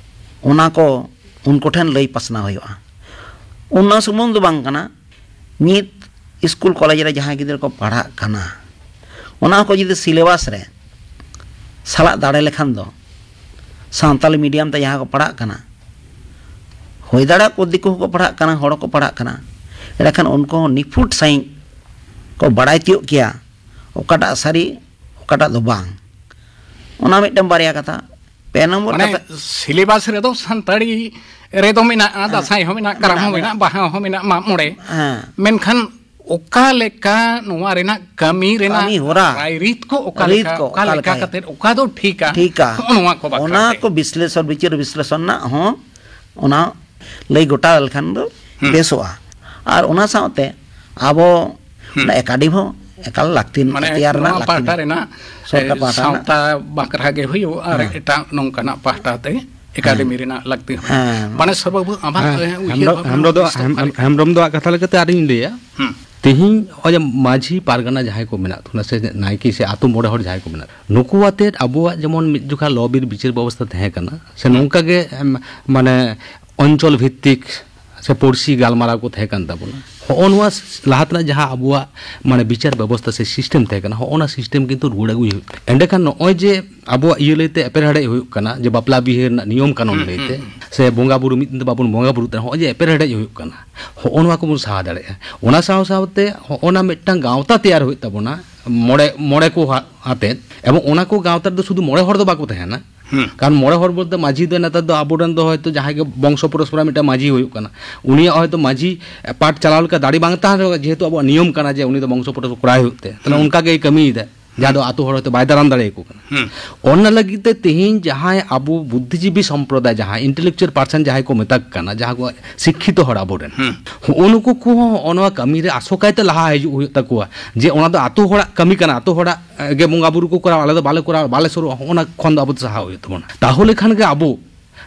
ᱚᱱᱟ ᱠᱚ ᱩᱱᱠᱩ ᱴᱷᱮᱱ ᱞᱟᱹᱭ ᱯᱟᱥᱱᱟᱣ ᱦᱩᱭᱩᱜᱼᱟ᱾ ᱚᱱᱟ ᱥᱩᱢᱩᱝ ᱫᱚ ᱵᱟᱝ ᱠᱟᱱᱟ, ᱱᱤᱛ ᱤᱥᱠᱩᱞ ᱠᱚᱞᱮᱡᱽ ᱨᱮ ᱡᱟᱦᱟᱸᱭ ᱜᱤᱫᱽᱨᱟᱹ ᱠᱚ ᱯᱟᱲᱦᱟᱜ ᱠᱟᱱᱟ, ᱚᱱᱟ ᱠᱚ ᱡᱩᱫᱤ ᱥᱤᱞᱮᱵᱟᱥ ᱨᱮ ᱥᱟᱞᱟᱜ ᱫᱟᱲᱮ ᱞᱮᱠᱷᱟᱱ ᱫᱚ, ᱥᱟᱱᱛᱟᱞᱤ ᱢᱤᱰᱤᱭᱟᱢ ᱛᱮ ᱡᱟᱦᱟᱸ ᱠᱚ ᱯᱟᱲᱦᱟᱜ ᱠᱟᱱᱟ, ᱦᱩᱭ ᱫᱟᱲᱮᱭᱟᱜᱼᱟ ᱠᱚ ᱫᱤᱠᱩ ᱦᱚᱸᱠᱚ ᱯᱟᱲᱦᱟᱜ ᱠᱟᱱᱟ, ᱦᱚᱲ ᱦᱚᱸᱠᱚ ᱯᱟᱲᱦᱟᱜ ᱠᱟᱱᱟ, ᱮᱸᱰᱮᱠᱷᱟᱱ ᱩᱱᱠᱩ ᱦᱚᱸ ᱱᱤᱯᱷᱩᱴ ᱥᱟᱺᱦᱤᱡ ᱠᱚ ᱵᱟᱲᱟᱭ ᱛᱤᱭᱳᱜ ᱠᱮᱭᱟ ᱚᱠᱟᱴᱟᱜ ᱥᱟᱹᱨᱤ, ᱚᱠᱟᱴᱟᱜ ᱫᱚ ᱵᱟᱝ᱾ ᱚᱱᱟ ᱢᱤᱫᱴᱟᱝ ᱵᱟᱨᱭᱟ ᱠᱟᱛᱷᱟ᱾ ᱯᱮ ᱱᱚᱢᱵᱚᱨ ᱢᱟᱱᱮ ᱠᱟᱛᱷᱟ, ᱥᱤᱞᱮᱵᱟᱥ ᱨᱮᱫᱚ ᱥᱟᱱᱛᱟᱲᱤ ᱨᱮᱫᱚ ᱢᱮᱱᱟᱜᱼᱟ, ᱫᱟᱸᱥᱟᱭ ᱦᱚᱸ ᱢᱮᱱᱟᱜᱼᱟ, ᱠᱟᱨᱟᱢ ᱦᱚᱸ ᱢᱮᱱᱟᱜᱼᱟ, ᱵᱟᱦᱟ ᱦᱚᱸ ᱢᱮᱱᱟᱜᱼᱟ, ᱢᱟᱜ ᱢᱚᱬᱮ᱾ ᱦᱮᱸ᱾ ᱢᱮᱱᱠᱷᱟᱱ ᱚᱠᱟ ᱞᱮᱠᱟ ᱱᱚᱣᱟ ᱨᱮᱱᱟᱜ ᱠᱟᱹᱢᱤ ᱨᱮᱱᱟᱜ ᱠᱟᱹᱢᱤ ᱦᱚᱨᱟ, ᱨᱟᱭᱨᱤᱛ ᱠᱚ ᱚᱠᱟ ᱨᱤᱛ ᱞᱮᱠᱟ, ᱠᱚ ᱚᱠᱟ ᱚᱠᱟ ᱞᱮᱠᱟ ᱞᱮᱠᱟᱭ ᱠᱟᱛᱮ ᱚᱠᱟ ᱫᱚ ᱴᱷᱤᱠᱟ, ᱴᱷᱤᱠᱟ᱾ ᱱᱚᱜᱼᱚ ᱱᱚᱣᱟ ᱠᱚ ᱵᱟᱠᱷᱨᱟ ᱚᱱᱟ ᱛᱮ᱾ ᱠᱚ ᱵᱤᱥᱞᱮᱥᱚᱱ, ᱵᱤᱪᱟᱹᱨ ᱵᱤᱥᱞᱮᱥᱚᱱ ᱨᱮᱱᱟᱜ ᱦᱚᱸ ᱚᱱᱟ ᱞᱟᱹᱭ ᱜᱚᱴᱟ ᱞᱮᱠᱷᱟᱱ ᱫᱚ ᱦᱩᱸ᱾ ᱵᱮᱥᱚᱜᱼᱟ᱾ ᱟᱨ ᱚᱱᱟ ᱥᱟᱶᱛᱮ ᱟᱵᱚ ᱦᱩᱸ᱾ ᱚᱱᱟ ᱮᱠᱟᱰᱮᱢᱤ ᱦᱚᱸ ᱮᱠᱟᱞ ᱞᱟᱹᱠᱛᱤ, ᱢᱟᱱᱮ ᱛᱮᱭᱟᱨ ᱨᱮᱱᱟᱜ ᱱᱚᱣᱟ ᱞᱟᱹᱠᱛᱤ ᱯᱟᱦᱴᱟ ᱢᱮᱱᱟᱜᱼᱟ᱾ ᱨᱮᱱᱟᱜ ᱥᱚᱨᱠᱟᱨ ᱮ, ᱯᱟᱦᱴᱟ ᱨᱮᱱᱟᱜ᱾ ᱥᱟᱶᱛᱟ ᱵᱟᱠᱷᱨᱟ ᱜᱮ ᱦᱩᱭᱩᱜ ᱟᱨ ᱦᱮᱸ᱾ ᱮᱴᱟᱜ ᱱᱚᱝᱠᱟᱱᱟᱜ ᱯᱟᱦᱴᱟ ᱛᱮ ᱮᱠᱟᱰᱮᱢᱤ ᱨᱮᱱᱟᱜ ᱞᱟᱹᱠᱛᱤ ᱦᱩᱭᱩᱜᱼᱟ᱾ ᱦᱮᱸ᱾ ᱢᱟᱱᱮ ᱥᱚᱨᱵᱟᱵᱩ ᱟᱢᱟᱜ ᱦᱮᱸ, ᱮ, ᱩᱭᱦᱟᱹᱨ ᱦᱮᱢᱵᱨᱚᱢ ᱵᱷᱟᱵᱽᱱᱟ ᱦᱮᱢᱵᱨᱚᱢ ᱫᱚ ᱦᱩᱫᱤᱥ ᱫᱚ ᱦᱮᱢ- ᱚᱠᱟ ᱞᱮᱠᱟ? ᱦᱮᱢᱵᱨᱚᱢ ᱫᱚᱣᱟᱜ ᱠᱟᱛᱷᱟ ᱞᱮᱠᱟᱛᱮ ᱟᱨᱤᱧ ᱞᱟᱹᱭᱟ, ᱦᱩᱸ᱾ ᱛᱮᱦᱮᱧ ᱱᱚᱜᱼᱚᱭ ᱡᱮ ᱢᱟᱹᱡᱷᱤ ᱯᱟᱨᱜᱟᱱᱟ ᱡᱟᱦᱟᱸᱭ ᱠᱚ ᱢᱮᱱᱟᱜ ᱵᱚᱱᱟ ᱥᱮ ᱱᱟᱭᱠᱮ ᱥᱮ ᱟᱛᱳ ᱢᱚᱬᱮ ᱦᱚᱲ ᱡᱟᱦᱟᱸᱭ ᱠᱚ ᱢᱮᱱᱟᱜ, ᱱᱩᱠᱩ ᱟᱛᱮᱫ ᱟᱵᱚᱣᱟᱜ ᱡᱮᱢᱚᱱ ᱢᱤᱫ ᱡᱚᱠᱷᱟ ᱞᱚ ᱵᱤᱨ ᱵᱤᱪᱟᱹᱨ ᱵᱮᱵᱚᱥᱛᱷᱟ ᱛᱟᱦᱮᱸ ᱠᱟᱱᱟ, ᱥᱮ ᱱᱚᱝᱠᱟ ᱜᱮ ᱮᱢ, ᱢᱟᱱᱮ ᱚᱧᱪᱚᱞ ᱵᱷᱤᱛᱛᱤᱠ ᱥᱮ ᱯᱟᱹᱨᱥᱤ ᱜᱟᱞᱢᱟᱨᱟᱣ ᱠᱚ ᱛᱟᱦᱮᱸ ᱠᱟᱱ ᱛᱟᱵᱚᱱᱟ᱾ ᱦᱚᱸᱜᱼᱚ ᱱᱚᱣᱟ ᱞᱟᱦᱟ ᱛᱮᱱᱟᱜ ᱡᱟᱦᱟᱸ ᱟᱵᱚᱣᱟᱜ ᱢᱟᱱᱮ ᱵᱤᱪᱟᱨ ᱵᱮᱵᱚᱥᱛᱷᱟ ᱥᱮ ᱥᱤᱥᱴᱮᱢ ᱛᱟᱦᱮᱸ ᱠᱟᱱᱟ, ᱦᱚᱸᱜᱼᱚ ᱱᱟ ᱥᱤᱥᱴᱮᱢ ᱠᱤᱱᱛᱩ ᱨᱩᱣᱟᱹᱲ ᱟᱹᱜᱩᱭ ᱦᱩᱭᱩᱜ᱾ ᱮᱸᱰᱮᱠᱷᱟᱱ ᱱᱚᱜᱼᱚᱭ ᱡᱮ ᱟᱵᱚᱣᱟᱜ ᱤᱭᱟᱹ ᱞᱟᱹᱭᱛᱮ ᱮᱯᱮᱨᱦᱮᱰᱮᱡ ᱦᱩᱭᱩᱜ ᱠᱟᱱᱟ ᱡᱮ ᱵᱟᱯᱞᱟ ᱵᱤᱦᱟᱹ ᱨᱮᱱᱟᱜ ᱱᱤᱭᱚᱢ ᱠᱟᱹᱱᱩᱱ ᱦᱩᱸ, ᱞᱟᱹᱭᱛᱮ ᱦᱩᱸ, ᱦᱩᱸ᱾ ᱥᱮ ᱵᱚᱸᱜᱟ ᱵᱩᱨᱩ ᱢᱤᱫ ᱫᱤᱱ ᱫᱚ ᱵᱟᱵᱚᱱ ᱵᱚᱸᱜᱟ ᱵᱩᱨᱩᱜ ᱛᱮ, ᱱᱚᱜᱼᱚᱭ ᱡᱮ ᱮᱯᱮᱨᱦᱮᱰᱮᱡ ᱦᱩᱭᱩᱜ ᱠᱟᱱᱟ, ᱦᱚᱸᱜᱼᱚ ᱱᱚᱣᱟ ᱠᱚᱵᱚᱱ ᱥᱟᱦᱟ ᱫᱟᱲᱮᱭᱟᱜᱼᱟ᱾ ᱚᱱᱟ ᱥᱟᱶ ᱥᱟᱶᱛᱮ ᱦᱚᱸᱜᱼᱚ ᱱᱟ ᱢᱤᱫᱴᱟᱝ ᱜᱟᱶᱛᱟ ᱛᱮᱭᱟᱨ ᱦᱩᱭᱩᱜ ᱛᱟᱵᱚᱱᱟ, ᱢᱚᱬᱮ ᱢᱚᱬᱮ ᱠᱚ ᱦᱟ- ᱟᱛᱮᱫ, ᱮᱵᱚᱝ ᱚᱱᱟ ᱠᱚ ᱜᱟᱶᱛᱟ ᱨᱮᱫᱚ ᱥᱩᱫᱷᱩ ᱢᱚᱬᱮ ᱦᱚᱲ ᱫᱚ ᱵᱟᱠᱚ ᱛᱟᱦᱮᱱᱟ᱾ ᱦᱩᱸ᱾ ᱠᱟᱨᱚᱱ ᱢᱚᱬᱮ ᱦᱚᱲ ᱵᱚᱞᱛᱮ ᱢᱟᱹᱡᱷᱤ ᱫᱚ ᱱᱮᱛᱟᱨ ᱫᱚ ᱟᱵᱚᱨᱮᱱ ᱫᱚ ᱦᱚᱭᱛᱳ ᱡᱟᱦᱟᱸᱭ ᱜᱮ ᱵᱚᱝᱥᱚ ᱯᱚᱨᱚᱥᱯᱚᱨᱟ ᱢᱤᱫᱴᱟᱝ ᱢᱟᱹᱡᱷᱤ ᱦᱩᱭᱩᱜ ᱠᱟᱱᱟ, ᱩᱱᱤᱭᱟᱜ ᱦᱚᱭᱛᱳ ᱢᱟᱹᱡᱷᱤ ᱯᱟᱴ ᱪᱟᱞᱟᱣ ᱞᱮᱠᱟ ᱫᱟᱲᱮ ᱵᱟᱝ ᱛᱟᱦᱮᱱ ᱨᱮᱦᱚᱸ, ᱡᱮᱦᱮᱛᱩ ᱟᱵᱚᱣᱟᱜ ᱱᱤᱭᱚᱢ ᱠᱟᱱᱟ ᱡᱮ ᱩᱱᱤ ᱫᱚ ᱵᱚᱝᱥᱚ ᱯᱚᱨᱚᱥᱯᱚᱨᱟ ᱠᱚᱨᱟᱣ ᱦᱩᱭᱩᱜ ᱛᱟᱭᱟ, ᱛᱟᱦᱞᱮ ᱦᱩᱸ᱾ ᱚᱱᱠᱟ ᱜᱮᱭ ᱠᱟᱹᱢᱤᱭᱮᱫᱟ᱾ ᱡᱟᱦᱟᱸ ᱫᱚ ᱟᱛᱳ ᱦᱚᱲ ᱦᱚᱭᱛᱳ ᱵᱟᱭ ᱫᱟᱨᱟᱢ ᱫᱟᱲᱮᱭᱟᱠᱚ ᱠᱟᱱᱟ᱾ ᱦᱩᱸ᱾ ᱚᱱᱟ ᱞᱟᱹᱜᱤᱫ ᱛᱮ ᱛᱮᱦᱮᱧ ᱡᱟᱦᱟᱸᱭ ᱟᱵᱚ ᱵᱩᱫᱽᱫᱷᱤᱡᱤᱵᱤ ᱥᱚᱢᱯᱨᱚᱫᱟᱭ, ᱡᱟᱦᱟᱸᱭ intellectual person ᱡᱟᱦᱟᱸᱭ ᱠᱚ ᱢᱮᱛᱟ ᱠᱚ ᱠᱟᱱᱟ, ᱡᱟᱦᱟᱸ ᱠᱚ ᱥᱤᱠᱠᱷᱤᱛᱚ ᱦᱚᱲ ᱟᱵᱚᱨᱮᱱ, ᱦᱩᱸ᱾ ᱦᱚᱸᱜᱼᱚ ᱱᱩᱠᱩ ᱠᱚᱦᱚᱸ ᱦᱚᱸᱜᱼᱚ ᱱᱚᱣᱟ ᱠᱟᱹᱢᱤ ᱨᱮ ᱟᱥᱚᱠᱟᱭ ᱛᱮ ᱞᱟᱦᱟ ᱦᱤᱡᱩᱜ ᱦᱩᱭᱩᱜ ᱛᱟᱠᱚᱣᱟ, ᱡᱮ ᱚᱱᱟ ᱫᱚ ᱟᱛᱳ ᱦᱚᱲᱟᱜ ᱠᱟᱹᱢᱤ ᱠᱟᱱᱟ, ᱟᱛᱳ ᱦᱚᱲᱟᱜ ᱮ, ᱜᱮ ᱵᱚᱸᱜᱟ ᱵᱩᱨᱩ ᱠᱚ ᱠᱚᱨᱟᱣᱟ, ᱟᱞᱮ ᱫᱚ ᱵᱟᱞᱮ ᱠᱚᱨᱟᱣᱟ, ᱵᱟᱞᱮ ᱥᱩᱨᱩᱜᱼᱟ, ᱦᱚᱸᱜᱼᱚ ᱱᱟ ᱠᱷᱚᱱ ᱫᱚ ᱟᱵᱚ ᱫᱚ ᱥᱟᱦᱟ ᱦᱩᱭᱩᱜ ᱛᱟᱵᱚᱱᱟ᱾ ᱛᱟᱦᱚᱞᱮ ᱠᱷᱟᱱ ᱜᱮ ᱟᱵᱚ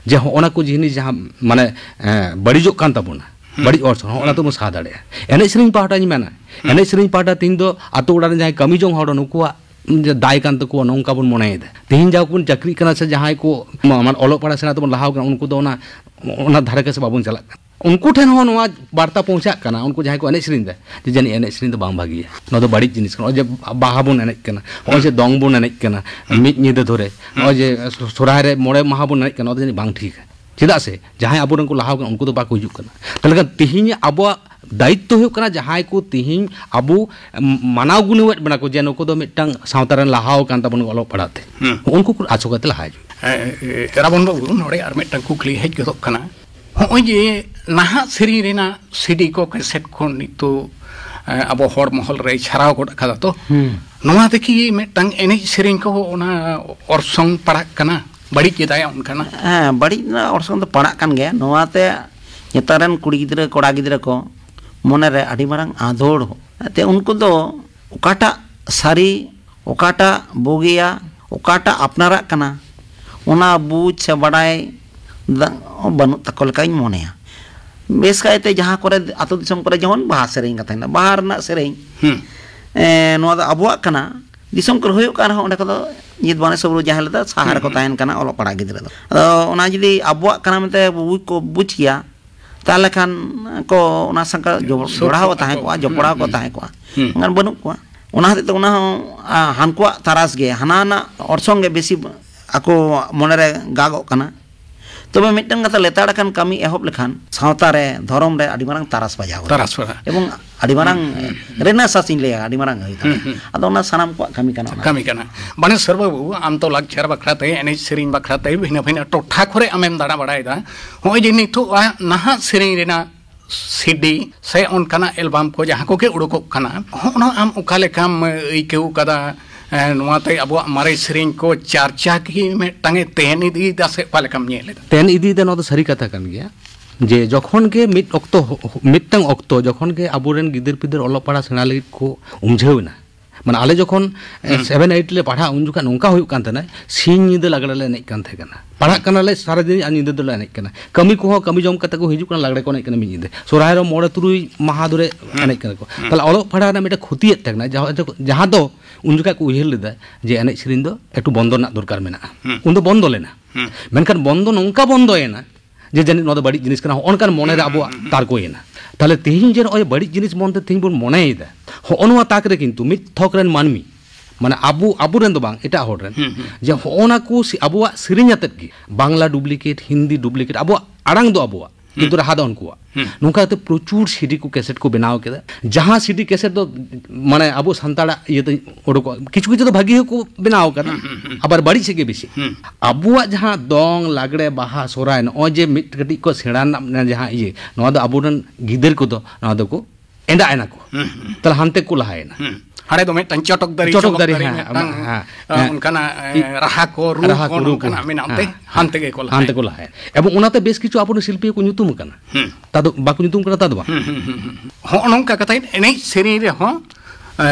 ᱡᱮ ᱦᱚᱸᱜᱼᱚ ᱱᱟ ᱠᱚ ᱡᱤᱱᱤᱥ ᱡᱟᱦᱟᱸ ᱢᱟᱱᱮ, ᱮ, ᱵᱟᱹᱲᱤᱡᱚᱜ ᱠᱟᱱ ᱛᱟᱵᱚᱱᱟ, ᱦᱩᱸ᱾ ᱵᱟᱹᱲᱤᱡ ᱚᱨᱥᱚᱝ, ᱦᱚᱸᱜᱼᱚ ᱱᱟ ᱦᱩᱸ᱾ ᱛᱮᱵᱚᱱ ᱥᱟᱦᱟ ᱫᱟᱲᱮᱭᱟᱜᱼᱟ᱾ ᱮᱱᱮᱡ ᱥᱮᱨᱮᱧ ᱯᱟᱦᱴᱟᱧ ᱢᱮᱱᱟ, ᱦᱩᱸ᱾ ᱮᱱᱮᱡ ᱥᱮᱨᱮᱧ ᱯᱟᱦᱴᱟ ᱛᱮᱦᱮᱧ ᱫᱚ ᱟᱛᱳ ᱚᱲᱟᱜ ᱨᱮ ᱡᱟᱦᱟᱸᱭ ᱠᱟᱹᱢᱤ ᱡᱚᱝ ᱦᱚᱲ, ᱱᱩᱠᱩᱣᱟᱜ ᱡᱮ ᱫᱟᱭ ᱠᱟᱱ ᱛᱟᱠᱚᱣᱟ, ᱱᱚᱝᱠᱟ ᱵᱚᱱ ᱢᱚᱱᱮᱭᱮᱫᱟ᱾ ᱛᱮᱦᱮᱧ ᱡᱟᱦᱟᱸ ᱠᱚᱵᱚᱱ ᱪᱟᱹᱠᱨᱤᱜ ᱠᱟᱱᱟ ᱥᱮ ᱡᱟᱦᱟᱸᱭ ᱠᱚ ᱢᱟ-, ᱢᱟᱱᱮ ᱚᱞᱚᱜ ᱯᱟᱲᱦᱟᱜ ᱥᱮᱬᱟ ᱛᱮᱵᱚᱱ ᱞᱟᱦᱟᱣ ᱠᱟᱱᱟ, ᱩᱱᱠᱩ ᱫᱚ ᱚᱱᱟ, ᱚᱱᱟ ᱫᱷᱟᱨᱮ ᱠᱟᱥᱮ ᱵᱟᱵᱚᱱ ᱪᱟᱞᱟᱜ ᱠᱟᱱᱟ᱾ ᱩᱱᱠᱩ ᱴᱷᱮᱱ ᱦᱚᱸ ᱱᱚᱣᱟ ᱵᱟᱨᱛᱟ ᱯᱳᱣᱪᱷᱟᱜ ᱠᱟᱱᱟ, ᱩᱱᱠᱩ ᱡᱟᱦᱟᱸᱭ ᱠᱚ ᱮᱱᱮᱡ ᱥᱮᱨᱮᱧ ᱫᱟ, ᱡᱮ ᱡᱟᱹᱱᱤᱡ ᱮᱱᱮᱡ ᱥᱮᱨᱮᱧ ᱫᱚ ᱵᱟᱝ ᱵᱷᱟᱹᱜᱤᱭᱟ, ᱱᱚᱣᱟ ᱫᱚ ᱵᱟᱹᱲᱤᱡ ᱡᱤᱱᱤᱥ ᱠᱟᱱᱟ᱾ ᱱᱚᱜᱼᱚᱭ ᱡᱮ ᱵᱟᱦᱟ ᱵᱚᱱ ᱮᱱᱮᱡ ᱠᱟᱱᱟ, ᱱᱚᱜᱼᱚᱭ ᱡᱮ ᱫᱚᱝ ᱵᱚᱱ ᱮᱱᱮᱡ ᱠᱟᱱᱟ, ᱦᱩᱸ᱾ ᱢᱤᱫ ᱧᱤᱫᱟᱹ ᱫᱷᱚᱨᱮ, ᱦᱩᱸ᱾ ᱱᱚᱜᱼᱚᱭ ᱡᱮ ᱥᱚᱦᱨᱟᱭ ᱨᱮ ᱢᱚᱬᱮ ᱢᱟᱦᱟ ᱵᱚᱱ ᱮᱱᱮᱡ ᱠᱟᱱᱟ, ᱱᱚᱣᱟ ᱫᱚ ᱡᱟᱹᱱᱤᱡ ᱵᱟᱝ ᱴᱷᱤᱠᱟ᱾ ᱪᱮᱫᱟᱜ ᱥᱮ ᱡᱟᱦᱟᱸᱭ ᱟᱵᱚᱨᱮᱱ ᱠᱚ ᱞᱟᱦᱟ ᱠᱟᱱᱟ, ᱩᱱᱠᱩ ᱫᱚ ᱵᱟᱠᱚ ᱦᱤᱡᱩᱜ ᱠᱟᱱᱟ᱾ ᱛᱟᱦᱚᱞᱮ ᱠᱷᱟᱱ ᱛᱮᱦᱮᱧ ᱟᱵᱚᱣᱟᱜ ᱫᱟᱭᱤᱛᱛᱚ ᱦᱩᱭᱩᱜ ᱠᱟᱱᱟ, ᱡᱟᱦᱟᱸᱭ ᱠᱚ ᱛᱮᱦᱮᱧ ᱟᱵᱚ ᱢᱟᱱᱟᱣ ᱜᱩᱱᱟᱹᱣᱮᱫ ᱵᱚᱱᱟ ᱠᱚ, ᱡᱮ ᱱᱩᱠᱩ ᱫᱚ ᱢᱤᱫᱴᱟᱝ ᱥᱟᱶᱛᱟ ᱨᱮᱱ ᱞᱟᱦᱟᱣ ᱟᱠᱟᱱ ᱛᱟᱵᱚᱱᱟ ᱚᱞᱚᱜ ᱯᱟᱲᱦᱟᱜ ᱛᱮ, ᱦᱩᱸ᱾ ᱩᱱᱠᱩ ᱠᱚ ᱟᱥᱚᱠᱟᱭ ᱛᱮ ᱞᱟᱦᱟ ᱦᱤᱡᱩᱜ᱾ ᱮ, ᱮ, ᱨᱟᱵᱚᱱ ᱵᱟᱹᱵᱩ, ᱱᱚᱰᱮ ᱟᱨ ᱢᱤᱫᱴᱟᱝ ᱠᱩᱠᱞᱤ ᱦᱮᱡ ᱜᱚᱫᱚᱜ ᱠᱟᱱᱟ᱾ ᱦᱚᱸᱜᱼᱚᱭ ᱡᱮ ᱱᱟᱦᱟᱜ ᱥᱮᱨᱮᱧ ᱨᱮᱱᱟᱜ ᱥᱤᱰᱤ ᱠᱚ, ᱠᱮᱥᱮᱴ ᱠᱚ ᱱᱤᱛᱚᱜ, ᱮ, ᱟᱵᱚ ᱦᱚᱲ ᱢᱚᱦᱚᱞ ᱨᱮᱭ ᱪᱷᱟᱨᱟᱣ ᱜᱚᱫ ᱟᱠᱟᱫᱟ ᱛᱚ, ᱦᱩᱸ᱾ ᱱᱚᱣᱟ ᱛᱮᱠᱤ ᱢᱤᱫᱴᱟᱝ ᱮᱱᱮᱡ ᱥᱮᱨᱮᱧ ᱠᱚ ᱚᱱᱟ ᱚᱨᱥᱚᱝ ᱯᱟᱲᱟᱜ ᱠᱟᱱᱟ, ᱵᱟᱹᱲᱤᱡ ᱮᱫᱟᱭ ᱚᱱᱠᱟᱱᱟᱜ? ᱦᱮᱸ, ᱵᱟᱹᱲᱤᱡ ᱨᱮᱱᱟᱜ ᱚᱨᱥᱚᱝ ᱫᱚ ᱯᱟᱲᱟᱜ ᱠᱟᱱ ᱜᱮᱭᱟ᱾ ᱱᱚᱣᱟᱛᱮ ᱱᱮᱛᱟᱨ ᱨᱮᱱ ᱠᱩᱲᱤ ᱜᱤᱫᱽᱨᱟᱹ, ᱠᱚᱲᱟ ᱜᱤᱫᱽᱨᱟᱹ ᱠᱚ ᱢᱚᱱᱮᱨᱮ ᱟᱹᱰᱤ ᱢᱟᱨᱟᱝ ᱟᱸᱫᱳᱲ᱾ ᱛᱮ ᱩᱱᱠᱩ ᱫᱚ ᱚᱠᱟᱴᱟᱜ ᱥᱟᱹᱨᱤ, ᱚᱠᱟᱴᱟᱜ ᱵᱩᱜᱤᱭᱟ, ᱚᱠᱟᱴᱟᱜ ᱟᱯᱱᱟᱨᱟᱜ ᱠᱟᱱᱟ, ᱚᱱᱟ ᱵᱩᱡᱽ ᱥᱮ ᱵᱟᱰᱟᱭ ᱫᱟ-, ᱵᱟᱹᱱᱩᱜ ᱛᱟᱠᱚ ᱞᱮᱠᱟᱧ ᱢᱚᱱᱮᱭᱟ᱾ ᱵᱮᱥ ᱠᱟᱭᱛᱮ ᱡᱟᱦᱟᱸ ᱠᱚᱨᱮ, ᱟᱹᱛᱩ ᱫᱤᱥᱚᱢ ᱠᱚᱨᱮ ᱡᱮᱢᱚᱱ ᱵᱟᱦᱟ ᱥᱮᱨᱮᱧ ᱠᱟᱛᱷᱟ ᱦᱮᱱᱟᱜᱼᱟ, ᱵᱟᱦᱟ ᱨᱮᱱᱟᱜ ᱥᱮᱨᱮᱧ, ᱦᱩᱸ᱾ ᱮ, ᱱᱚᱣᱟ ᱫᱚ ᱟᱵᱚᱣᱟᱜ ᱠᱟᱱᱟ, ᱫᱤᱥᱚᱢ ᱠᱚᱨᱮ ᱦᱩᱭᱩᱜ ᱠᱟᱱ ᱨᱮᱦᱚᱸ ᱚᱸᱰᱮ ᱠᱚᱫᱚ ᱱᱤᱛ ᱵᱟᱱᱮ ᱥᱚᱵᱨᱩ ᱡᱟᱦᱮᱨ ᱨᱮᱫᱚ ᱥᱟᱦᱟ ᱦᱩᱸ, ᱨᱮᱠᱚ ᱦᱩᱸ᱾ ᱛᱟᱦᱮᱱ ᱠᱟᱱᱟ ᱚᱞᱚᱜ ᱯᱟᱲᱦᱟᱜ ᱜᱤᱫᱽᱨᱟᱹ ᱫᱚ᱾ ᱟᱫᱚ ᱚᱱᱟ ᱡᱩᱫᱤ ᱟᱵᱚᱣᱟᱜ ᱠᱟᱱᱟ ᱢᱮᱱᱛᱮ ᱵᱩᱡᱽ ᱠᱚ ᱵᱩᱡᱽ ᱠᱮᱭᱟ, ᱛᱟᱦᱚᱞᱮ ᱠᱷᱟᱱ ᱠᱚ ᱚᱱᱟ ᱥᱟᱝ ᱠᱚ ᱡᱚ-, ᱥᱩᱨ ᱡᱚᱲᱟᱣ ᱠᱚ ᱠᱚᱜᱼᱟ ᱛᱟᱦᱮᱸ ᱠᱚ᱾ ᱠᱚᱜᱼᱟ, ᱦᱩᱸ, ᱡᱚᱯᱲᱟᱣ ᱠᱚ ᱦᱩᱸ᱾ ᱛᱟᱦᱮᱸ ᱠᱚᱜᱼᱟ᱾ ᱦᱩᱸ᱾ ᱢᱮᱱᱠᱷᱟᱱ ᱵᱟᱹᱱᱩᱜ ᱠᱚᱣᱟ᱾ ᱚᱱᱟ ᱦᱚᱛᱮᱡ ᱛᱮ ᱚᱱᱟ ᱦᱚᱸ, ᱟ, ᱦᱟᱱᱠᱩᱣᱟᱜ ᱛᱟᱨᱟᱥ ᱜᱮ, ᱦᱟᱱᱟ ᱱᱟᱜ ᱚᱨᱥᱚᱝ ᱜᱮ ᱵᱮᱥᱤ ᱟᱠᱚ ᱢᱚᱱᱮᱨᱮ ᱜᱟᱜᱚᱜ ᱠᱟᱱᱟ᱾ ᱛᱚᱵᱮ ᱢᱤᱫᱴᱟᱝ ᱠᱟᱛᱷᱟ, ᱞᱮᱛᱟᱲ ᱟᱠᱟᱱ ᱠᱟᱹᱢᱤ ᱮᱦᱚᱵ ᱞᱮᱠᱷᱟᱱ ᱥᱟᱶᱛᱟ ᱨᱮ, ᱫᱷᱚᱨᱚᱢ ᱨᱮ ᱟᱹᱰᱤ ᱢᱟᱨᱟᱝ ᱛᱟᱨᱟᱥ ᱵᱟᱡᱟᱣ ᱜᱚᱫᱚᱜᱼᱟ᱾ ᱛᱟᱨᱟᱥ ᱵᱟᱡᱟᱣ᱾ ᱮᱵᱚᱝ ᱟᱹᱰᱤ ᱢᱟᱨᱟᱝ ᱦᱩᱸ, ᱦᱩᱸ, ᱦᱩᱸ᱾ ᱨᱮᱱᱮᱥᱟᱥ ᱤᱧ ᱞᱟᱹᱭᱟ, ᱟᱹᱰᱤ ᱢᱟᱨᱟᱝ ᱦᱩᱭ ᱦᱩᱸ, ᱫᱟᱲᱮᱭᱟᱜᱼᱟ᱾ ᱦᱩᱸ᱾ ᱟᱫᱚ ᱚᱱᱟ ᱥᱟᱱᱟᱢ ᱠᱚᱣᱟᱜ ᱠᱟᱹᱢᱤ ᱠᱟᱱᱟ ᱚᱱᱟ᱾ ᱠᱟᱹᱢᱤ ᱠᱟᱱᱟ᱾ ᱵᱟᱱᱮ ᱥᱚᱨᱵᱟ ᱵᱟᱹᱵᱩ, ᱟᱢ ᱛᱚ ᱞᱟᱠᱪᱟᱨ ᱵᱟᱠᱷᱨᱟ ᱛᱮ, ᱮᱱᱮᱡ ᱥᱮᱨᱮᱧ ᱵᱟᱠᱷᱨᱟ ᱛᱮ, ᱵᱷᱤᱱᱟᱹ ᱵᱷᱤᱱᱟᱹ ᱴᱚᱴᱷᱟ ᱠᱚᱨᱮ ᱟᱢᱮᱢ ᱫᱟᱬᱟ ᱵᱟᱲᱟᱭᱮᱫᱟ᱾ ᱦᱚᱸᱜᱼᱚᱭ ᱡᱮ ᱱᱤᱛᱚᱜ ᱟᱜ ᱱᱟᱦᱟᱜ ᱥᱮᱨᱮᱧ ᱨᱮᱱᱟᱜ ᱥᱤᱰᱤ ᱥᱮ ᱚᱱᱠᱟᱱᱟᱜ ᱮᱞᱵᱟᱢ ᱠᱚ ᱡᱟᱦᱟᱸ ᱠᱚᱜᱮ ᱩᱰᱩᱠᱚᱜ ᱠᱟᱱᱟ, ᱦᱚᱸᱜᱼᱚ ᱱᱚᱣᱟ ᱟᱢ ᱚᱠᱟ ᱞᱮᱠᱟᱢ ᱟᱹᱭᱠᱟᱹᱣ ᱠᱟᱫᱟ? ᱮ, ᱱᱚᱣᱟᱛᱮ ᱟᱵᱚᱣᱟᱜ ᱢᱟᱨᱮ ᱥᱮᱨᱮᱧ ᱠᱚ ᱪᱟᱨᱪᱟ ᱠᱤ ᱢᱤᱫᱴᱟᱝ ᱮ ᱛᱮᱱ ᱤᱫᱤᱭᱮᱫᱟ ᱥᱮ ᱚᱠᱟ ᱞᱮᱠᱟᱢ ᱧᱮᱞ ᱮᱫᱟ? ᱛᱮᱱ ᱤᱫᱤᱭᱮᱫᱟ, ᱱᱚᱣᱟ ᱫᱚ ᱥᱟᱹᱨᱤ ᱠᱟᱛᱷᱟ ᱠᱟᱱ ᱜᱮᱭᱟ᱾ ᱡᱮ ᱡᱚᱠᱷᱚᱱ ᱜᱮ ᱢᱤᱫ ᱚᱠᱛᱚ, ᱢᱤᱫᱴᱟᱝ ᱚᱠᱛᱚ ᱡᱚᱠᱷᱚᱱ ᱜᱮ ᱟᱵᱚᱨᱮᱱ ᱜᱤᱫᱟᱹᱨ ᱯᱤᱫᱟᱹᱨ ᱚᱞᱚᱜ ᱯᱟᱲᱦᱟᱜ ᱥᱮᱬᱟ ᱞᱟᱹᱜᱤᱫ ᱠᱚ ᱩᱢᱡᱷᱟᱹᱣ ᱮᱱᱟ, ᱢᱟᱱᱮ ᱟᱞᱮ ᱡᱚᱠᱷᱚᱱ ᱦᱩᱸ᱾ ᱥᱮᱵᱷᱮᱱ ᱮᱭᱤᱴ ᱞᱮ ᱯᱟᱲᱦᱟᱜ, ᱩᱱ ᱡᱚᱠᱷᱟᱱ ᱱᱚᱝᱠᱟ ᱦᱩᱭᱩᱜ ᱠᱟᱱ ᱛᱟᱦᱮᱱᱟ, ᱥᱤᱧ ᱧᱤᱫᱟᱹ ᱞᱟᱜᱽᱲᱮ ᱞᱮ ᱮᱱᱮᱡ ᱠᱟᱱ ᱛᱟᱦᱮᱸ ᱠᱟᱱᱟ, ᱯᱟᱲᱦᱟᱜ ᱠᱟᱱᱟᱞᱮ ᱥᱟᱨᱟ ᱫᱤᱱ ᱟᱨ ᱧᱤᱫᱟᱹ ᱫᱚᱞᱮ ᱮᱱᱮᱡ ᱠᱟᱱᱟ, ᱠᱟᱹᱢᱤ ᱠᱚᱦᱚᱸ ᱠᱟᱹᱢᱤ ᱡᱚᱢ ᱠᱟᱛᱮ ᱠᱚ ᱦᱤᱡᱩᱜ ᱠᱟᱱᱟ, ᱞᱟᱜᱽᱲᱮ ᱠᱚ ᱮᱱᱮᱡ ᱠᱟᱱᱟ ᱢᱤᱫ ᱧᱤᱫᱟᱹ, ᱥᱚᱨᱦᱟᱭ ᱨᱮ ᱢᱚᱬᱮ ᱛᱩᱨᱩᱭ ᱢᱟᱦᱟ ᱫᱷᱚᱨᱮ ᱦᱩᱸ᱾ ᱮᱱᱮᱡ ᱠᱟᱱᱟ ᱠᱚ᱾ ᱦᱩᱸ᱾ ᱛᱟᱦᱚᱞᱮ ᱚᱞᱚᱜ ᱯᱟᱲᱦᱟᱜ ᱨᱮᱱᱟᱜ ᱢᱤᱫᱴᱮᱱ ᱠᱷᱚᱛᱤᱭᱮᱫ ᱛᱟᱦᱮᱸ ᱠᱟᱱᱟ, ᱡᱟᱦᱟᱸ ᱡᱚᱠᱷᱚ-, ᱡᱟᱦᱟᱸ ᱫᱚ ᱩᱱ ᱡᱚᱠᱷᱟᱡ ᱠᱚ ᱩᱭᱦᱟᱹᱨ ᱞᱮᱫᱟ ᱡᱮ ᱮᱱᱮᱡ ᱥᱮᱨᱮᱧ ᱫᱚ ᱮᱠᱴᱩ ᱵᱚᱱᱫᱚ ᱨᱮᱱᱟᱜ ᱫᱚᱨᱠᱟᱨ ᱢᱮᱱᱟᱜᱼᱟ᱾ ᱦᱩᱸ᱾ ᱩᱱ ᱫᱚ ᱵᱚᱱᱫᱚ ᱞᱮᱱᱟ᱾ ᱦᱩᱸ᱾ ᱢᱮᱱᱠᱷᱟᱱ ᱵᱚᱱᱫᱚ ᱱᱚᱝᱠᱟ ᱵᱚᱱᱫᱚᱭᱮᱱᱟ ᱡᱮ ᱡᱟᱹᱱᱤᱡ ᱱᱚᱣᱟ ᱫᱚ ᱵᱟᱹᱲᱤᱡ ᱡᱤᱱᱤᱥ ᱠᱟᱱᱟ, ᱦᱚᱸᱜᱼᱚ ᱱᱚᱝᱠᱟᱱ ᱢᱚᱱᱮᱨᱮ ᱦᱩᱸ, ᱟᱵᱚᱣᱟᱜ ᱦᱩᱸ, ᱦᱩᱸ᱾ ᱛᱟᱨᱠᱚᱭᱮᱱᱟ᱾ ᱛᱟᱦᱚᱞᱮ ᱛᱮᱦᱮᱧ ᱡᱮ ᱱᱚᱜᱼᱚᱭ ᱵᱟᱹᱲᱤᱡ ᱡᱤᱱᱤᱥ ᱢᱚᱱᱛᱮ ᱛᱮᱦᱮᱧ ᱵᱚᱱ ᱢᱚᱱᱮᱭᱮᱫᱟ, ᱦᱚᱸᱜᱼᱚ ᱱᱚᱣᱟ ᱛᱟᱠ ᱨᱮ ᱠᱤᱱᱛᱩ ᱢᱤᱫ ᱛᱷᱚᱠ ᱨᱮᱱ ᱢᱟᱹᱱᱢᱤ, ᱢᱟᱱᱮ ᱟᱵᱚ, ᱟᱵᱚᱨᱮᱱ ᱫᱚ ᱵᱟᱝ, ᱮᱴᱟᱜ ᱦᱚᱲ ᱨᱮᱱ, ᱦᱩᱸ, ᱦᱩᱸ᱾ ᱡᱮ ᱦᱚᱸᱜᱼᱚ ᱱᱟ ᱠᱚ ᱥᱮ-, ᱟᱵᱚᱣᱟᱜ ᱥᱮᱨᱮᱧ ᱟᱛᱮᱫ ᱜᱮ ᱵᱟᱝᱞᱟ ᱰᱩᱯᱞᱤᱠᱮᱴ, ᱦᱤᱱᱫᱤ ᱰᱩᱯᱞᱤᱠᱮᱴ, ᱟᱵᱚᱣᱟᱜ ᱟᱲᱟᱝ ᱫᱚ ᱟᱵᱚᱣᱟᱜ, ᱦᱩᱸ᱾ ᱠᱤᱱᱛᱩ ᱨᱟᱦᱟ ᱫᱚ ᱩᱱᱠᱩᱣᱟᱜ᱾ ᱦᱩᱸ᱾ ᱱᱚᱝᱠᱟ ᱠᱟᱛᱮ ᱯᱨᱚᱪᱩᱨ ᱥᱤᱰᱤ ᱠᱚ, ᱠᱮᱥᱮᱴ ᱠᱚ ᱵᱮᱱᱟᱣ ᱠᱮᱫᱟ, ᱡᱟᱦᱟᱸ ᱥᱤᱰᱤ ᱠᱮᱥᱮᱴ ᱫᱚ ᱢᱟᱱᱮ ᱟᱵᱚ ᱥᱟᱱᱛᱟᱲᱟᱜ ᱤᱭᱟᱹᱛᱮ ᱚᱰᱚᱠᱚᱜᱼᱟ, ᱠᱤᱪᱷᱩ ᱠᱤᱪᱷᱩ ᱫᱚ ᱵᱷᱟᱹᱜᱤ ᱦᱚᱸᱠᱚ ᱵᱮᱱᱟᱣ ᱠᱟᱫᱟ, ᱦᱩᱸ, ᱦᱩᱸ, ᱦᱩᱸ᱾ ᱟᱵᱟᱨ ᱵᱟᱹᱲᱤᱡ ᱥᱮᱫ ᱜᱮ ᱵᱮᱥᱤ᱾ ᱦᱩᱸ᱾ ᱟᱵᱚᱣᱟᱜ ᱡᱟᱦᱟᱸ ᱫᱚᱝ, ᱞᱟᱜᱽᱲᱮ, ᱵᱟᱦᱟ, ᱥᱚᱦᱨᱟᱭ, ᱱᱚᱜᱼᱚᱭ ᱡᱮ ᱢᱤᱫ ᱠᱟᱹᱴᱤᱡ ᱠᱚ ᱥᱮᱬᱟ ᱨᱮᱱᱟᱜ ᱢᱟᱱᱮ ᱡᱟᱦᱟᱸ ᱤᱭᱟᱹ, ᱱᱚᱣᱟ ᱫᱚ ᱟᱵᱚᱨᱮᱱ ᱜᱤᱫᱟᱹᱨ ᱠᱚᱫᱚ ᱱᱚᱣᱟ ᱫᱚᱠᱚ ᱮᱸᱰᱟ ᱮᱱᱟ ᱠᱚ᱾ ᱦᱩᱸ, ᱦᱩᱸ᱾ ᱛᱟᱦᱞᱮ ᱦᱟᱱᱛᱮ ᱠᱚ ᱞᱟᱦᱟᱭᱮᱱᱟ᱾ ᱦᱩᱸ᱾ ᱦᱟᱸᱰᱮ ᱫᱚ ᱢᱤᱫᱴᱟᱝ ᱪᱚᱴᱚᱠ ᱫᱟᱨᱮ, ᱪᱚᱴᱚᱠ ᱪᱚᱢᱚᱠ ᱫᱟᱨᱮ, ᱫᱟᱨᱮ, ᱦᱮᱸ, ᱢᱤᱫᱴᱟᱝ, ᱦᱮᱸ, ᱟ, ᱦᱮᱸ᱾ ᱚᱱᱠᱟᱱᱟᱜ, ᱮ, ᱤ-, ᱨᱟᱦᱟ ᱠᱚ, ᱨᱩ ᱨᱟᱦᱟ ᱠᱚ, ᱠᱚ, ᱨᱩ ᱠᱚ, ᱱᱚᱝᱠᱟᱱᱟᱜ ᱢᱮᱱᱟᱜ ᱛᱮ ᱦᱮᱸ, ᱦᱟᱱᱛᱮ ᱜᱮᱠᱚ ᱞᱟᱦᱟᱭᱮᱱᱟ᱾ ᱦᱟᱱᱛᱮ ᱠᱚ ᱞᱟᱦᱟᱭᱮᱱᱟ᱾ ᱮᱵᱚᱝ ᱚᱱᱟᱛᱮ ᱵᱮᱥ ᱠᱤᱪᱷᱩ ᱟᱵᱚᱨᱮᱱ ᱥᱤᱞᱯᱤᱭᱟᱹ ᱠᱚ ᱧᱩᱛᱩᱢ ᱟᱠᱟᱱᱟ᱾ ᱦᱩᱸ᱾ ᱛᱟ ᱫᱚ ᱵᱟᱠᱚ ᱧᱩᱛᱩᱢ ᱠᱟᱱᱟ, ᱛᱟ ᱫᱚ ᱵᱟᱝ᱾ ᱦᱩᱸ, ᱦᱩᱸ, ᱦᱩᱸ, ᱦᱩᱸ᱾ ᱦᱚᱸᱜᱼᱚ ᱱᱚᱝᱠᱟ ᱠᱟᱛᱮ ᱮᱱᱮᱡ ᱥᱮᱨᱮᱧ ᱨᱮᱦᱚᱸ, ᱮ,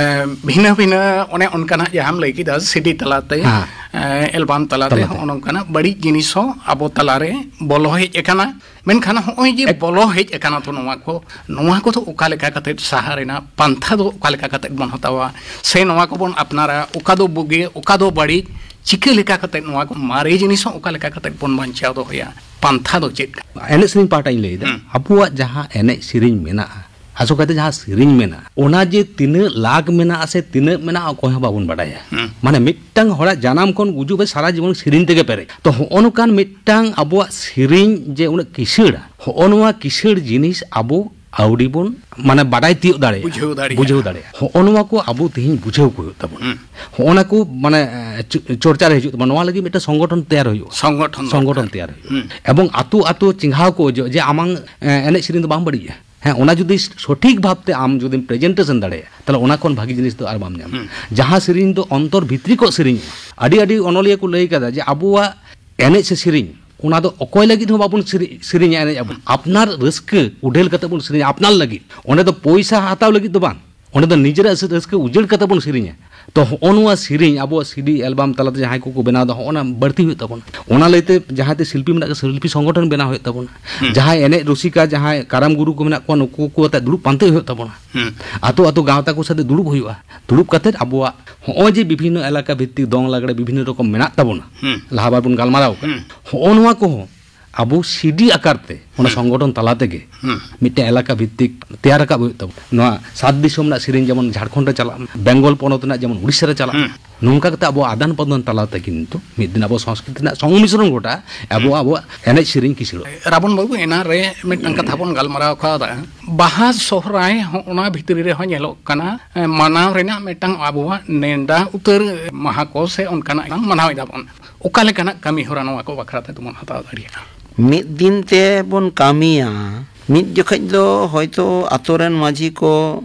ᱵᱷᱤᱱᱟᱹ ᱵᱷᱤᱱᱟᱹ ᱚᱱᱮ ᱚᱱᱠᱟᱱᱟᱜ ᱡᱟᱦᱟᱸᱢ ᱞᱟᱹᱭ ᱠᱮᱫᱟ, ᱥᱤᱰᱤ ᱛᱟᱞᱟᱛᱮ, ᱦᱮᱸ᱾ ᱮ, ᱮᱞᱵᱟᱢ ᱛᱟᱞᱟᱛᱮ, ᱛᱟᱞᱟᱛᱮ᱾ ᱦᱚᱸᱜᱼᱚ ᱱᱚᱝᱠᱟᱱᱟᱜ ᱵᱟᱹᱲᱤᱡ ᱡᱤᱱᱤᱥ ᱦᱚᱸ ᱟᱵᱚ ᱛᱟᱞᱟᱨᱮ ᱵᱚᱞᱚ ᱦᱮᱡ ᱟᱠᱟᱱᱟ᱾ ᱢᱮᱱᱠᱷᱟᱱ ᱦᱚᱸᱜᱼᱚᱭ ᱡᱮ ᱮᱠ- ᱵᱚᱞᱚ ᱦᱮᱡ ᱟᱠᱟᱱᱟ ᱛᱚ ᱱᱚᱣᱟ ᱠᱚ, ᱱᱚᱣᱟ ᱠᱚᱫᱚ ᱚᱠᱟ ᱞᱮᱠᱟ ᱠᱟᱛᱮ ᱥᱟᱦᱟ ᱨᱮᱱᱟᱜ ᱯᱟᱱᱛᱷᱟ ᱫᱚ ᱚᱠᱟ ᱞᱮᱠᱟ ᱠᱟᱛᱮ ᱵᱚᱱ ᱦᱟᱛᱟᱣᱟ? ᱥᱮ ᱱᱚᱣᱟ ᱠᱚᱵᱚᱱ ᱟᱯᱱᱟᱨᱟ? ᱚᱠᱟ ᱫᱚ ᱵᱩᱜᱤ, ᱚᱠᱟ ᱫᱚ ᱵᱟᱹᱲᱤᱡ? ᱪᱤᱠᱟᱹ ᱞᱮᱠᱟ ᱠᱟᱛᱮ ᱱᱚᱣᱟ ᱠᱚ ᱢᱟᱨᱮ ᱡᱤᱱᱤᱥ ᱦᱚᱸ ᱚᱠᱟ ᱞᱮᱠᱟ ᱠᱟᱛᱮ ᱵᱚᱱ ᱵᱟᱧᱪᱟᱣ ᱫᱚᱦᱚᱭᱟ? ᱯᱟᱱᱛᱷᱟ ᱫᱚ ᱪᱮᱫ ᱠᱟᱱᱟ? ᱮᱱᱮᱡ ᱥᱮᱨᱮᱧ ᱯᱟᱦᱴᱟᱧ ᱞᱟᱹᱭᱫᱟ, ᱦᱩᱸ᱾ ᱟᱵᱚᱣᱟᱜ ᱡᱟᱦᱟᱸ ᱮᱱᱮᱡ ᱥᱮᱨᱮᱧ ᱢᱮᱱᱟᱜᱼᱟ, ᱟᱥᱚᱞ ᱠᱟᱛᱮ ᱡᱟᱦᱟᱸ ᱥᱮᱨᱮᱧ ᱢᱮᱱᱟᱜᱼᱟ, ᱚᱱᱟ ᱡᱮ ᱛᱤᱱᱟᱹᱜ ᱞᱟᱠᱷ ᱢᱮᱱᱟᱜᱼᱟ ᱥᱮ ᱛᱤᱱᱟᱹᱜ ᱢᱮᱱᱟᱜᱼᱟ, ᱚᱠᱚᱭ ᱦᱚᱸ ᱵᱟᱵᱚᱱ ᱵᱟᱰᱟᱭᱟ᱾ ᱦᱩᱸ᱾ ᱢᱟᱱᱮ ᱢᱤᱫᱴᱟᱝ ᱦᱚᱲᱟᱜ ᱡᱟᱱᱟᱢ ᱠᱷᱚᱱ ᱜᱩᱡᱩᱜ ᱦᱟᱹᱵᱤᱡ ᱥᱟᱨᱟ ᱡᱤᱵᱚᱱ ᱥᱮᱨᱮᱧ ᱛᱮᱜᱮ ᱯᱮᱨᱮᱡ᱾ ᱛᱚ ᱦᱚᱸᱜᱼᱚ ᱱᱚᱝᱠᱟᱱ ᱢᱤᱫᱴᱟᱝ ᱟᱵᱚᱣᱟᱜ ᱥᱮᱨᱮᱧ ᱡᱮ ᱩᱱᱟᱹᱜ ᱠᱤᱥᱟᱹᱲᱟ, ᱦᱚᱸᱜᱼᱚ ᱱᱚᱣᱟ ᱠᱤᱥᱟᱹᱲ ᱡᱤᱱᱤᱥ ᱟᱵᱚ ᱟᱹᱣᱲᱤ ᱵᱚᱱ ᱢᱟᱱᱮ ᱵᱟᱰᱟᱭ ᱛᱤᱭᱳᱜ ᱫᱟᱲᱮᱭᱟᱜᱼᱟ, ᱵᱩᱡᱷᱟᱹᱣ ᱫᱟᱲᱮᱭᱟᱜᱼᱟ᱾ ᱵᱩᱡᱷᱟᱹᱣ ᱫᱟᱲᱮᱭᱟᱜᱼᱟ᱾ ᱦᱚᱸᱜᱼᱚ ᱱᱚᱣᱟ ᱠᱚ ᱟᱵᱚ ᱛᱮᱦᱮᱧ ᱵᱩᱡᱷᱟᱹᱣ ᱠᱚ ᱦᱩᱭᱩᱜ ᱛᱟᱵᱚᱱᱟ᱾ ᱦᱩᱸ᱾ ᱦᱚᱸᱜᱼᱚ ᱱᱟ ᱠᱚ ᱢᱟᱱᱮ, ᱮ, ᱪᱚ-, ᱪᱚᱨᱪᱟ ᱨᱮ ᱦᱤᱡᱩᱜ ᱛᱟᱵᱚᱱᱟ᱾ ᱱᱚᱣᱟ ᱞᱟᱹᱜᱤᱫ ᱢᱤᱫᱴᱟᱝ ᱥᱚᱝᱜᱚᱴᱷᱚᱱ ᱛᱮᱭᱟᱨ ᱦᱩᱭᱩᱜᱼᱟ᱾ ᱥᱚᱝᱜᱚᱴᱷᱚᱱ ᱥᱚᱝᱜᱚᱴᱷᱚᱱ ᱫᱚᱨᱠᱟᱨ᱾ ᱛᱮᱭᱟᱨ ᱦᱩᱭᱩᱜᱼᱟ᱾ ᱦᱩᱸ᱾ ᱮᱵᱚᱝ ᱟᱛᱳ ᱟᱛᱳ ᱪᱮᱸᱜᱷᱟᱣ ᱠᱚ ᱚᱡᱚᱜ ᱡᱮ ᱟᱢᱟᱝ, ᱮ, ᱮᱱᱮᱡ ᱥᱮᱨᱮᱧ ᱫᱚ ᱵᱟᱝ ᱵᱟᱹᱲᱤᱡᱼᱟ᱾ ᱦᱮᱸ, ᱚᱱᱟ ᱡᱩᱫᱤ ᱥᱚᱴᱷᱤᱠ ᱵᱷᱟᱵᱽᱛᱮ ᱟᱢ ᱡᱩᱫᱤᱢ ᱯᱨᱮᱡᱮᱱᱴᱮᱥᱚᱱ ᱫᱟᱲᱮᱭᱟᱜᱼᱟ, ᱛᱟᱦᱚᱞᱮ ᱚᱱᱟ ᱠᱷᱚᱱ ᱵᱷᱟᱜᱤ ᱡᱤᱱᱤᱥ ᱫᱚ ᱟᱨ ᱵᱟᱢ ᱧᱟᱢᱟ᱾ ᱦᱩᱸ᱾ ᱡᱟᱦᱟᱸ ᱥᱮᱨᱮᱧ ᱫᱚ ᱚᱱᱛᱚᱨ ᱵᱷᱤᱛᱨᱤ ᱠᱚ ᱥᱮᱨᱮᱧᱚᱜᱼᱟ᱾ ᱟᱹᱰᱤ ᱟᱹᱰᱤ ᱚᱱᱚᱞᱤᱭᱟᱹ ᱠᱚ ᱞᱟᱹᱭ ᱠᱟᱫᱟ ᱡᱮ ᱟᱵᱚᱣᱟᱜ ᱮᱱᱮᱡ ᱥᱮ ᱥᱮᱨᱮᱧ, ᱚᱱᱟ ᱫᱚ ᱚᱠᱚᱭ ᱞᱟᱹᱜᱤᱫ ᱦᱚᱸ ᱵᱟᱵᱚᱱ ᱥᱮᱨᱮ-, ᱥᱮᱨᱮᱧᱟ, ᱮᱱᱮᱡ ᱟᱵᱚᱱ᱾ ᱟᱯᱱᱟᱨ ᱨᱟᱹᱥᱠᱟᱹ ᱩᱰᱷᱟᱹᱞ ᱠᱟᱛᱮ ᱵᱚᱱ ᱥᱮᱨᱮᱧᱟ, ᱟᱯᱱᱟᱨ ᱞᱟᱹᱜᱤᱫ᱾ ᱚᱸᱰᱮ ᱫᱚ ᱯᱚᱭᱥᱟ ᱦᱟᱛᱟᱣ ᱞᱟᱹᱜᱤᱫ ᱫᱚ ᱵᱟᱝ, ᱚᱸᱰᱮ ᱫᱚ ᱱᱤᱡᱮᱨᱟᱜ ᱨᱟᱹᱥ-, ᱨᱟᱹᱥᱠᱟᱹ ᱩᱡᱟᱹᱲ ᱠᱟᱛᱮ ᱵᱚᱱ ᱥᱮᱨᱮᱧᱟ᱾ ᱛᱚ, ᱦᱚᱸᱜᱼᱚ ᱱᱚᱣᱟ ᱥᱮᱨᱮᱧ ᱟᱵᱚᱣᱟᱜ ᱥᱤᱰᱤ ᱮᱞᱵᱟᱢ ᱛᱟᱞᱟᱛᱮ ᱡᱟᱦᱟᱸᱭ ᱠᱚᱠᱚ ᱵᱮᱱᱟᱣ ᱮᱫᱟ, ᱦᱚᱸᱜᱼᱚ ᱱᱟ ᱵᱟᱹᱲᱛᱤ ᱦᱩᱭᱩᱜ ᱛᱟᱵᱚᱱᱟ᱾ ᱚᱱᱟ ᱞᱟᱹᱭᱛᱮ ᱡᱟᱦᱟᱸᱭ ᱛᱮ ᱥᱤᱞᱯᱤ ᱢᱮᱱᱟᱜ ᱠᱚᱣᱟ, ᱥᱤᱞᱯᱤ ᱥᱚᱝᱜᱚᱴᱷᱚᱱ ᱵᱮᱱᱟᱣ ᱦᱩᱭᱩᱜ ᱛᱟᱵᱚᱱᱟ᱾ ᱦᱩᱸ᱾ ᱡᱟᱦᱟᱸᱭ ᱮᱱᱮᱡ ᱨᱩᱥᱤᱠᱟ, ᱡᱟᱦᱟᱸᱭ ᱠᱟᱨᱟᱢ ᱜᱩᱨᱩ ᱠᱚ ᱢᱮᱱᱟᱜ ᱠᱚᱣᱟ, ᱱᱩᱠᱩ ᱠᱚ ᱟᱛᱮ ᱫᱩᱲᱩᱵ ᱯᱟᱱᱛᱮ ᱦᱩᱭᱩᱜ ᱛᱟᱵᱚᱱᱟ᱾ ᱦᱩᱸ᱾ ᱟᱛᱳ ᱟᱛᱳ ᱜᱟᱶᱛᱟ ᱠᱚ ᱥᱟᱛᱮ ᱫᱩᱲᱩᱵ ᱦᱩᱭᱩᱜᱼᱟ᱾ ᱫᱩᱲᱩᱵ ᱠᱟᱛᱮ ᱟᱵᱚᱣᱟᱜ ᱦᱚᱸᱜᱼᱚᱭ ᱡᱮ ᱵᱤᱵᱷᱤᱱᱱᱚ ᱮᱞᱟᱠᱟ ᱵᱷᱤᱛᱛᱤᱠ ᱫᱚᱝ ᱞᱟᱜᱽᱲᱮ ᱵᱤᱵᱷᱤᱱᱱᱚ ᱨᱚᱠᱚᱢ ᱢᱮᱱᱟᱜ ᱛᱟᱵᱚᱱᱟ, ᱦᱩᱸ᱾ ᱞᱟᱦᱟ ᱵᱟᱨ ᱵᱚᱱ ᱜᱟᱞᱢᱟᱨᱟᱣ ᱠᱟᱱᱟ, ᱦᱩᱸ᱾ ᱦᱚᱸᱜᱼᱚ ᱱᱚᱣᱟ ᱠᱚᱦᱚᱸ ᱟᱵᱚ ᱥᱤᱰᱤ ᱟᱠᱟᱨ ᱛᱮ, ᱚᱱᱟ ᱦᱩᱸ᱾ ᱥᱚᱝᱜᱚᱴᱷᱚᱱ ᱛᱟᱞᱟ ᱛᱮᱜᱮ ᱦᱩᱸ᱾ ᱢᱤᱫᱴᱮᱱ ᱮᱞᱟᱠᱟ ᱵᱷᱤᱛᱛᱤᱠ ᱛᱮᱭᱟᱨ ᱨᱟᱠᱟᱵ ᱦᱩᱭᱩᱜ ᱛᱟᱵᱚᱱᱟ᱾ ᱱᱚᱣᱟ ᱥᱟᱛ ᱫᱤᱥᱚᱢ ᱨᱮᱱᱟᱜ ᱥᱮᱨᱮᱧ ᱡᱮᱢᱚᱱ ᱡᱷᱟᱲᱠᱷᱚᱸᱰ ᱨᱮ ᱪᱟᱞᱟᱜ ᱢᱟ, ᱵᱮᱝᱜᱚᱞ ᱯᱚᱱᱚᱛ ᱨᱮᱱᱟᱜ ᱡᱮᱢᱚᱱ ᱩᱲᱤᱥᱥᱟ ᱨᱮ ᱪᱟᱞᱟᱜ ᱢᱟ᱾ ᱦᱩᱸ᱾ ᱱᱚᱝᱠᱟ ᱠᱟᱛᱮ ᱟᱵᱚ ᱟᱫᱟᱱ ᱯᱨᱚᱫᱟᱱ ᱛᱟᱞᱟ ᱛᱮ ᱠᱤᱱᱛᱩ ᱢᱤᱫ ᱫᱤᱱ ᱟᱵᱚ ᱥᱚᱝᱥᱠᱨᱤᱛᱤ ᱨᱮᱱᱟᱜ ᱥᱚᱝᱢᱤᱥᱨᱚᱱ ᱜᱷᱚᱴᱟᱜᱼᱟ, ᱟᱵᱚ, ᱦᱩᱸ᱾ ᱟᱵᱚᱣᱟᱜ ᱮᱱᱮᱡ ᱥᱮᱨᱮᱧ ᱠᱤᱥᱟᱹᱲᱚᱜᱼᱟ᱾ ᱨᱟᱵᱚᱱ ᱵᱟᱹᱵᱩ, ᱮᱱᱟᱱ ᱨᱮ ᱢᱤᱫᱴᱟᱝ ᱠᱟᱛᱷᱟ ᱵᱚᱱ ᱜᱟᱞᱢᱟᱨᱟᱣ ᱠᱟᱣᱫᱟ, ᱵᱟᱦᱟ ᱥᱚᱦᱨᱟᱭ ᱦᱚᱸ ᱚᱱᱟ ᱵᱷᱤᱛᱨᱤ ᱨᱮᱦᱚᱸ ᱧᱮᱞᱚᱜ ᱠᱟᱱᱟ, ᱮ, ᱢᱟᱱᱟᱣ ᱨᱮᱱᱟᱜ ᱢᱤᱫᱴᱟᱝ ᱟᱵᱚᱣᱟᱜ ᱱᱮᱰᱟ ᱩᱛᱟᱹᱨ ᱢᱟᱦᱟ ᱠᱚ ᱥᱮ ᱚᱱᱠᱟᱱᱟᱜ ᱢᱟᱱᱟᱣ ᱮᱫᱟ ᱵᱚᱱ᱾ ᱚᱠᱟ ᱞᱮᱠᱟᱱᱟᱜ ᱠᱟᱹᱢᱤ ᱦᱚᱨᱟ ᱱᱚᱣᱟ ᱠᱚ ᱵᱟᱠᱷᱨᱟ ᱛᱮ ᱫᱚᱵᱚᱱ ᱦᱟᱛᱟᱣ ᱫᱟᱲᱮᱭᱟᱜᱼᱟ? ᱢᱤᱫ ᱫᱤᱱ ᱛᱮ ᱵᱚᱱ ᱠᱟᱹᱢᱤᱭᱟ, ᱢᱤᱫ ᱡᱚᱠᱷᱮᱡ ᱫᱚ ᱦᱚᱭᱛᱳ ᱟᱛᱳ ᱨᱮᱱ ᱢᱟᱹᱡᱷᱤ ᱠᱚ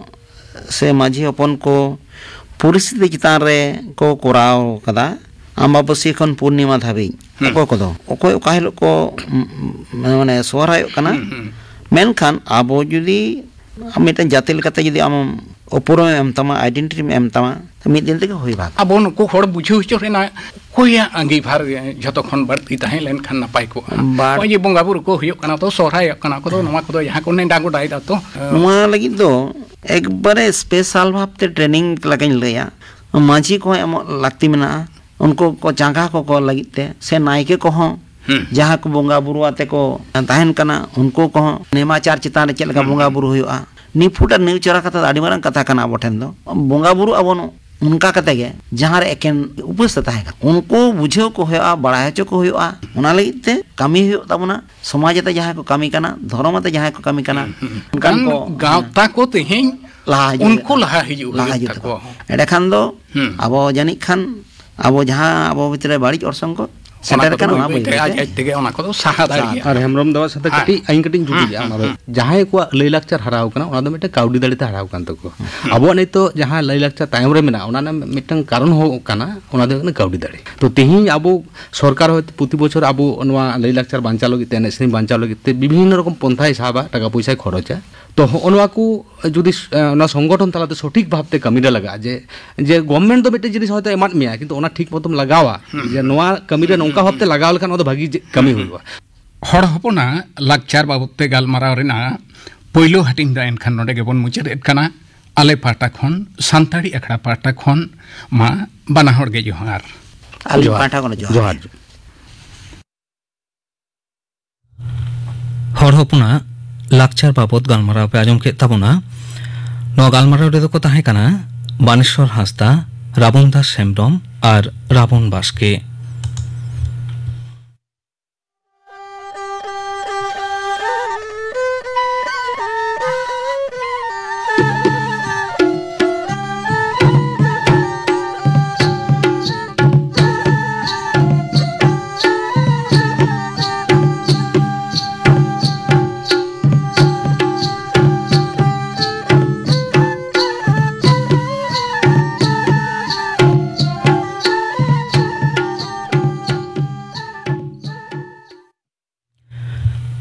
ᱥᱮ ᱢᱟᱹᱡᱷᱤ ᱦᱚᱯᱚᱱ ᱠᱚ ᱯᱚᱨᱤᱥᱛᱷᱤᱛᱤ ᱪᱮᱛᱟᱱ ᱨᱮ ᱠᱚ ᱠᱚᱨᱟᱣ ᱠᱟᱫᱟ, ᱟᱢᱵᱟᱵᱟᱹᱥᱤᱭᱟᱹ ᱠᱷᱚᱱ ᱯᱩᱨᱱᱤᱢᱟ ᱫᱷᱟᱹᱵᱤᱡ᱾ ᱦᱩᱸ᱾ ᱚᱠᱚᱭ ᱠᱚᱫᱚ, ᱚᱠᱚᱭ ᱚᱠᱟ ᱦᱤᱞᱳᱜ ᱠᱚ, ᱩᱢ, ᱢᱟᱱᱮ ᱥᱚᱦᱨᱟᱭᱚᱜ ᱠᱟᱱᱟ᱾ ᱦᱩᱸ, ᱦᱩᱸ᱾ ᱢᱮᱱᱠᱷᱟᱱ ᱟᱵᱚ ᱡᱩᱫᱤ ᱢᱤᱫᱴᱮᱱ ᱡᱟᱹᱛᱤ ᱞᱮᱠᱟᱛᱮ ᱡᱩᱫᱤ ᱟᱢ ᱩᱯᱨᱩᱢᱮᱢ ᱮᱢ ᱛᱟᱢᱟ, ᱟᱭᱰᱮᱱᱴᱤᱴᱤᱢ ᱮᱢ ᱛᱟᱢᱟ, ᱢᱤᱫ ᱫᱤᱱ ᱛᱮᱜᱮ ᱦᱩᱭ ᱵᱷᱟᱜᱽ᱾ ᱟᱵᱚ ᱱᱩᱠᱩ ᱦᱚᱲ ᱵᱩᱡᱷᱟᱹᱣ ᱦᱚᱪᱚ ᱨᱮᱱᱟᱜ ᱚᱠᱚᱭᱟᱜ ᱟᱸᱜᱤᱵᱷᱟᱨ ᱡᱷᱚᱛᱚ ᱠᱷᱚᱱ ᱵᱟᱹᱲᱛᱤ ᱛᱟᱦᱮᱸ ᱞᱮᱱᱠᱷᱟᱱ ᱱᱟᱯᱟᱭ ᱠᱚᱜᱼᱟ? ᱵᱟᱨ- ᱱᱚᱜᱼᱚᱭ ᱡᱮ ᱵᱚᱸᱜᱟ ᱵᱩᱨᱩ ᱠᱚ ᱦᱩᱭᱩᱜ ᱠᱟᱱᱟ, ᱛᱚ ᱥᱚᱦᱨᱟᱭᱚᱜ ᱠᱟᱱᱟ ᱠᱚ, ᱛᱚ ᱱᱚᱣᱟ ᱠᱚᱫᱚ ᱡᱟᱦᱟᱸ ᱠᱚ ᱱᱮᱰᱟ ᱜᱚᱰᱟᱭᱮᱫᱟ, ᱛᱚ, ᱱᱚᱣᱟ ᱞᱟᱹᱜᱤᱫ ᱫᱚ ᱮᱠᱵᱟᱨᱮ ᱥᱯᱮᱥᱟᱞ ᱵᱷᱟᱵᱽᱛᱮ ᱴᱨᱮᱱᱤᱝ ᱞᱮᱠᱟᱧ ᱞᱟᱹᱭᱟ᱾ ᱢᱟᱹᱡᱷᱤ ᱠᱚᱦᱚᱸ ᱮᱢᱚᱜ ᱞᱟᱹᱠᱛᱤ ᱢᱮᱱᱟᱜᱼᱟ, ᱩᱱᱠᱩ ᱠᱚ ᱪᱟᱸᱜᱟ ᱠᱚᱠᱚ ᱞᱟᱹᱜᱤᱫ ᱛᱮ, ᱥᱮ ᱱᱟᱭᱠᱮ ᱠᱚᱦᱚᱸ ᱦᱩᱸ᱾ ᱡᱟᱦᱟᱸ ᱠᱚ ᱵᱚᱸᱜᱟ ᱵᱩᱨᱩ ᱟᱛᱮ ᱠᱚ ᱛᱟᱦᱮᱱ ᱠᱟᱱᱟ, ᱩᱱᱠᱩ ᱠᱚᱦᱚᱸ ᱱᱮᱢᱟᱪᱟᱨ ᱪᱮᱛᱟᱱ ᱨᱮ ᱪᱮᱫ ᱞᱮᱠᱟ ᱦᱩᱸ, ᱵᱚᱸᱜᱟ ᱦᱩᱸ᱾ ᱵᱩᱨᱩ ᱦᱩᱭᱩᱜᱼᱟ, ᱱᱤᱯᱷᱩᱴ ᱟᱨ ᱱᱤᱣᱪᱟᱨᱟ ᱠᱟᱛᱷᱟ ᱫᱚ ᱟᱹᱰᱤ ᱢᱟᱨᱟᱝ ᱠᱟᱛᱷᱟ ᱠᱟᱱᱟ ᱟᱵᱚ ᱴᱷᱮᱱ ᱫᱚ᱾ ᱵᱚᱸᱜᱟ ᱵᱩᱨᱩ ᱟᱵᱚ ᱱᱚ-, ᱚᱱᱠᱟ ᱠᱟᱛᱮ ᱜᱮ ᱡᱟᱦᱟᱸ ᱨᱮ ᱮᱠᱮᱱ ᱩᱯᱟᱹᱥ ᱛᱮ ᱛᱟᱦᱮᱸ ᱠᱟᱱᱟ, ᱩᱱᱠᱩ ᱵᱩᱡᱷᱟᱹᱣ ᱠᱚ ᱦᱩᱭᱩᱜᱼᱟ, ᱵᱟᱲᱟᱭ ᱦᱚᱪᱚ ᱠᱚ ᱦᱩᱭᱩᱜᱼᱟ᱾ ᱚᱱᱟ ᱞᱟᱹᱜᱤᱫ ᱛᱮ ᱠᱟᱹᱢᱤ ᱦᱩᱭᱩᱜ ᱛᱟᱵᱚᱱᱟ᱾ ᱥᱚᱢᱟᱡᱽ ᱟᱛᱮ ᱡᱟᱦᱟᱸᱭ ᱠᱚ ᱠᱟᱹᱢᱤ ᱠᱟᱱᱟ, ᱫᱷᱚᱨᱚᱢ ᱟᱛᱮ ᱡᱟᱦᱟᱸᱭ ᱠᱚ ᱠᱟᱹᱢᱤ ᱠᱟᱱᱟ, ᱦᱩᱸ, ᱦᱩᱸ᱾ ᱚᱱᱠᱟᱱ ᱠᱟᱨᱚᱱ ᱠᱚ ᱜᱟᱶᱛᱟ ᱠᱚ ᱛᱮᱦᱮᱧ ᱞᱟᱦᱟ ᱦᱤᱡᱩᱜ ᱩᱱᱠᱩ ᱦᱩᱭᱩᱜ ᱞᱟᱦᱟ ᱛᱟᱠᱚᱣᱟ᱾ ᱦᱤᱡᱩᱜ ᱞᱟᱦᱟ ᱦᱩᱭᱩᱜ ᱦᱤᱡᱩᱜ ᱛᱟᱠᱚᱣᱟ᱾ ᱛᱟᱠᱚᱣᱟ᱾ ᱮᱸᱰᱮᱠᱷᱟᱱ ᱫᱚ ᱦᱩᱸ᱾ ᱟᱵᱚ ᱡᱟᱹᱱᱤᱡ ᱠᱷᱟᱱ ᱟᱵᱚ ᱡᱟᱦᱟᱸ ᱟᱵᱚ ᱵᱷᱤᱛᱨᱤ ᱨᱮ ᱵᱟᱹᱲᱤᱡ ᱚᱨᱥᱚᱝ ᱠᱚ ᱥᱮᱴᱮᱨ ᱚᱱᱟ ᱠᱚᱫᱚ ᱠᱟᱱᱟ, ᱵᱟᱹᱭ ᱚᱱᱟ ᱵᱟᱹᱭ ᱵᱟᱹᱭ ᱛᱮ ᱛᱮ᱾ ᱟᱡ ᱟᱡ ᱛᱮᱜᱮ ᱚᱱᱟ ᱠᱚᱫᱚ ᱥᱟᱦᱟ ᱫᱟᱲᱮᱭᱟᱜᱼᱟ᱾ ᱟᱨ ᱦᱮᱢᱵᱨᱚᱢ ᱫᱟᱫᱟ ᱥᱟᱛᱮ ᱦᱮᱸ᱾ ᱠᱟᱹᱴᱤᱡ, ᱤᱧ ᱠᱟᱹᱴᱤᱡ ᱤᱧ ᱡᱩᱴᱤᱡ ᱦᱩᱸ, ᱞᱮᱜᱼᱟ᱾ ᱦᱩᱸ, ᱚᱱᱟ ᱫᱚ ᱦᱩᱸ᱾ ᱡᱟᱦᱟᱸᱭ ᱠᱚᱣᱟᱜ ᱞᱟᱹᱭ ᱞᱟᱠᱪᱟᱨ ᱦᱟᱨᱟᱣ ᱠᱟᱱᱟ, ᱚᱱᱟ ᱫᱚ ᱢᱤᱫᱴᱮᱱ ᱠᱟᱹᱣᱰᱤ ᱫᱟᱲᱮ ᱛᱮ ᱦᱟᱨᱟᱣ ᱠᱟᱱ ᱛᱟᱠᱚᱣᱟ᱾ ᱦᱩᱸ᱾ ᱟᱵᱚᱣᱟᱜ ᱱᱤᱛᱚᱜ ᱡᱟᱦᱟᱸ ᱞᱟᱹᱭ ᱞᱟᱠᱪᱟᱨ ᱛᱟᱭᱚᱢ ᱨᱮ ᱢᱮᱱᱟᱜᱼᱟ, ᱚᱱᱟ ᱨᱮᱱᱟᱜ ᱢᱤᱫᱴᱟᱝ ᱠᱟᱨᱚᱱ ᱦᱚᱸ ᱠᱟᱱᱟ, ᱚᱱᱟ ᱫᱚ ᱦᱩᱭᱩᱜ ᱠᱟᱱᱟ ᱠᱟᱹᱣᱰᱤ ᱫᱟᱲᱮ᱾ ᱛᱚ, ᱛᱮᱦᱮᱧ ᱟᱵᱚ ᱥᱚᱨᱠᱟᱨ ᱦᱚᱭᱛᱳ ᱯᱨᱚᱛᱤ ᱵᱚᱪᱷᱚᱨ ᱟᱵᱚ ᱱᱚᱣᱟ ᱞᱟᱹᱭ ᱞᱟᱠᱪᱟᱨ ᱵᱟᱧᱪᱟᱣ ᱞᱟᱹᱜᱤᱫ ᱛᱮ, ᱮᱱᱮᱡ ᱥᱮᱨᱮᱧ ᱵᱟᱧᱪᱟᱣ ᱞᱟᱹᱜᱤᱫ ᱛᱮ ᱵᱤᱵᱷᱤᱱᱱᱚ ᱨᱚᱠᱚᱢ ᱯᱚᱱᱛᱷᱟᱭ ᱥᱟᱵᱟ, ᱴᱟᱠᱟ ᱯᱚᱭᱥᱟᱭ ᱠᱷᱚᱨᱚᱪᱟ᱾ ᱛᱚ, ᱦᱚᱸᱜᱼᱚ ᱱᱚᱣᱟ ᱠᱚ ᱡᱩᱫᱤ, ᱮ, ᱚᱱᱟ ᱥᱚᱝᱜᱚᱴᱷᱚᱱ ᱛᱟᱞᱟᱛᱮ ᱥᱚᱴᱷᱤᱠ ᱵᱷᱟᱵᱛᱮ ᱠᱟᱹᱢᱤ ᱨᱮ ᱞᱟᱜᱟᱜᱼᱟ, ᱡᱮ, ᱡᱮ ᱜᱚᱵᱷᱢᱮᱱᱴ ᱫᱚ ᱢᱤᱫᱴᱮᱱ ᱡᱤᱱᱤᱥ ᱦᱚᱭᱛᱳ ᱮᱢᱟᱫ ᱢᱮᱭᱟ, ᱠᱤᱱᱛᱩ ᱚᱱᱟ ᱴᱷᱤᱠ ᱢᱚᱛᱚᱢ ᱞᱟᱜᱟᱣᱟ, ᱦᱩᱸ, ᱡᱮ ᱦᱩᱸ, ᱱᱚᱣᱟ ᱠᱟᱹᱢᱤ ᱨᱮ ᱦᱩᱸ, ᱱᱚᱝᱠᱟ ᱦᱩᱸ, ᱵᱷᱟᱵᱛᱮ ᱦᱩᱸ᱾ ᱞᱟᱜᱟᱣ ᱞᱮᱠᱷᱟᱱ ᱚᱱᱟ ᱫᱚ ᱵᱷᱟᱜᱤ ᱡᱮ ᱠᱟᱹᱢᱤ ᱦᱩᱸ, ᱦᱩᱸ᱾ ᱦᱩᱭᱩᱜᱼᱟ᱾ ᱦᱚᱲ ᱦᱚᱯᱚᱱᱟᱜ ᱞᱟᱠᱪᱟᱨ ᱵᱟᱵᱚᱫ ᱛᱮ ᱜᱟᱞᱢᱟᱨᱟᱣ ᱨᱮᱱᱟᱜ ᱯᱳᱭᱞᱳ ᱦᱟᱹᱴᱤᱧ ᱫᱚ ᱮᱱᱠᱷᱟᱱ ᱱᱚᱰᱮ ᱜᱮᱵᱚᱱ ᱢᱩᱪᱟᱹᱫ ᱮᱫ ᱠᱟᱱᱟ᱾ ᱟᱞᱮ ᱯᱟᱦᱴᱟ ᱠᱷᱚᱱ ᱥᱟᱱᱛᱟᱲᱤ ᱟᱠᱷᱲᱟ ᱯᱟᱦᱴᱟ ᱠᱷᱚᱱ ᱢᱟ ᱵᱟᱱᱟ ᱦᱚᱲ ᱜᱮ ᱡᱚᱦᱟᱨ᱾ ᱟᱹᱞᱤᱧ ᱡᱚᱦᱟᱨ᱾ ᱯᱟᱦᱴᱟ ᱠᱷᱚᱱ ᱡᱚᱦᱟᱨ᱾ ᱡᱚᱦᱟᱨ᱾ ᱦᱚᱲ ᱦᱚᱯᱚᱱᱟᱜ ᱞᱟᱠᱪᱟᱨ ᱵᱟᱵᱚᱛ ᱜᱟᱞᱢᱟᱨᱟᱣ ᱯᱮ ᱟᱸᱡᱚᱢ ᱠᱮᱫ ᱛᱟᱵᱚᱱᱟ᱾ ᱱᱚᱣᱟ ᱜᱟᱞᱢᱟᱨᱟᱣ ᱨᱮᱫᱚ ᱠᱚ ᱛᱟᱦᱮᱸ ᱠᱟᱱᱟ ᱵᱟᱱᱮᱥᱣᱚᱨ ᱦᱟᱸᱥᱫᱟ, ᱨᱟᱵᱚᱱ ᱫᱟᱥ ᱦᱮᱢᱵᱽᱨᱚᱢ ᱟᱨ ᱨᱟᱵᱚᱱ ᱵᱟᱥᱠᱮ᱾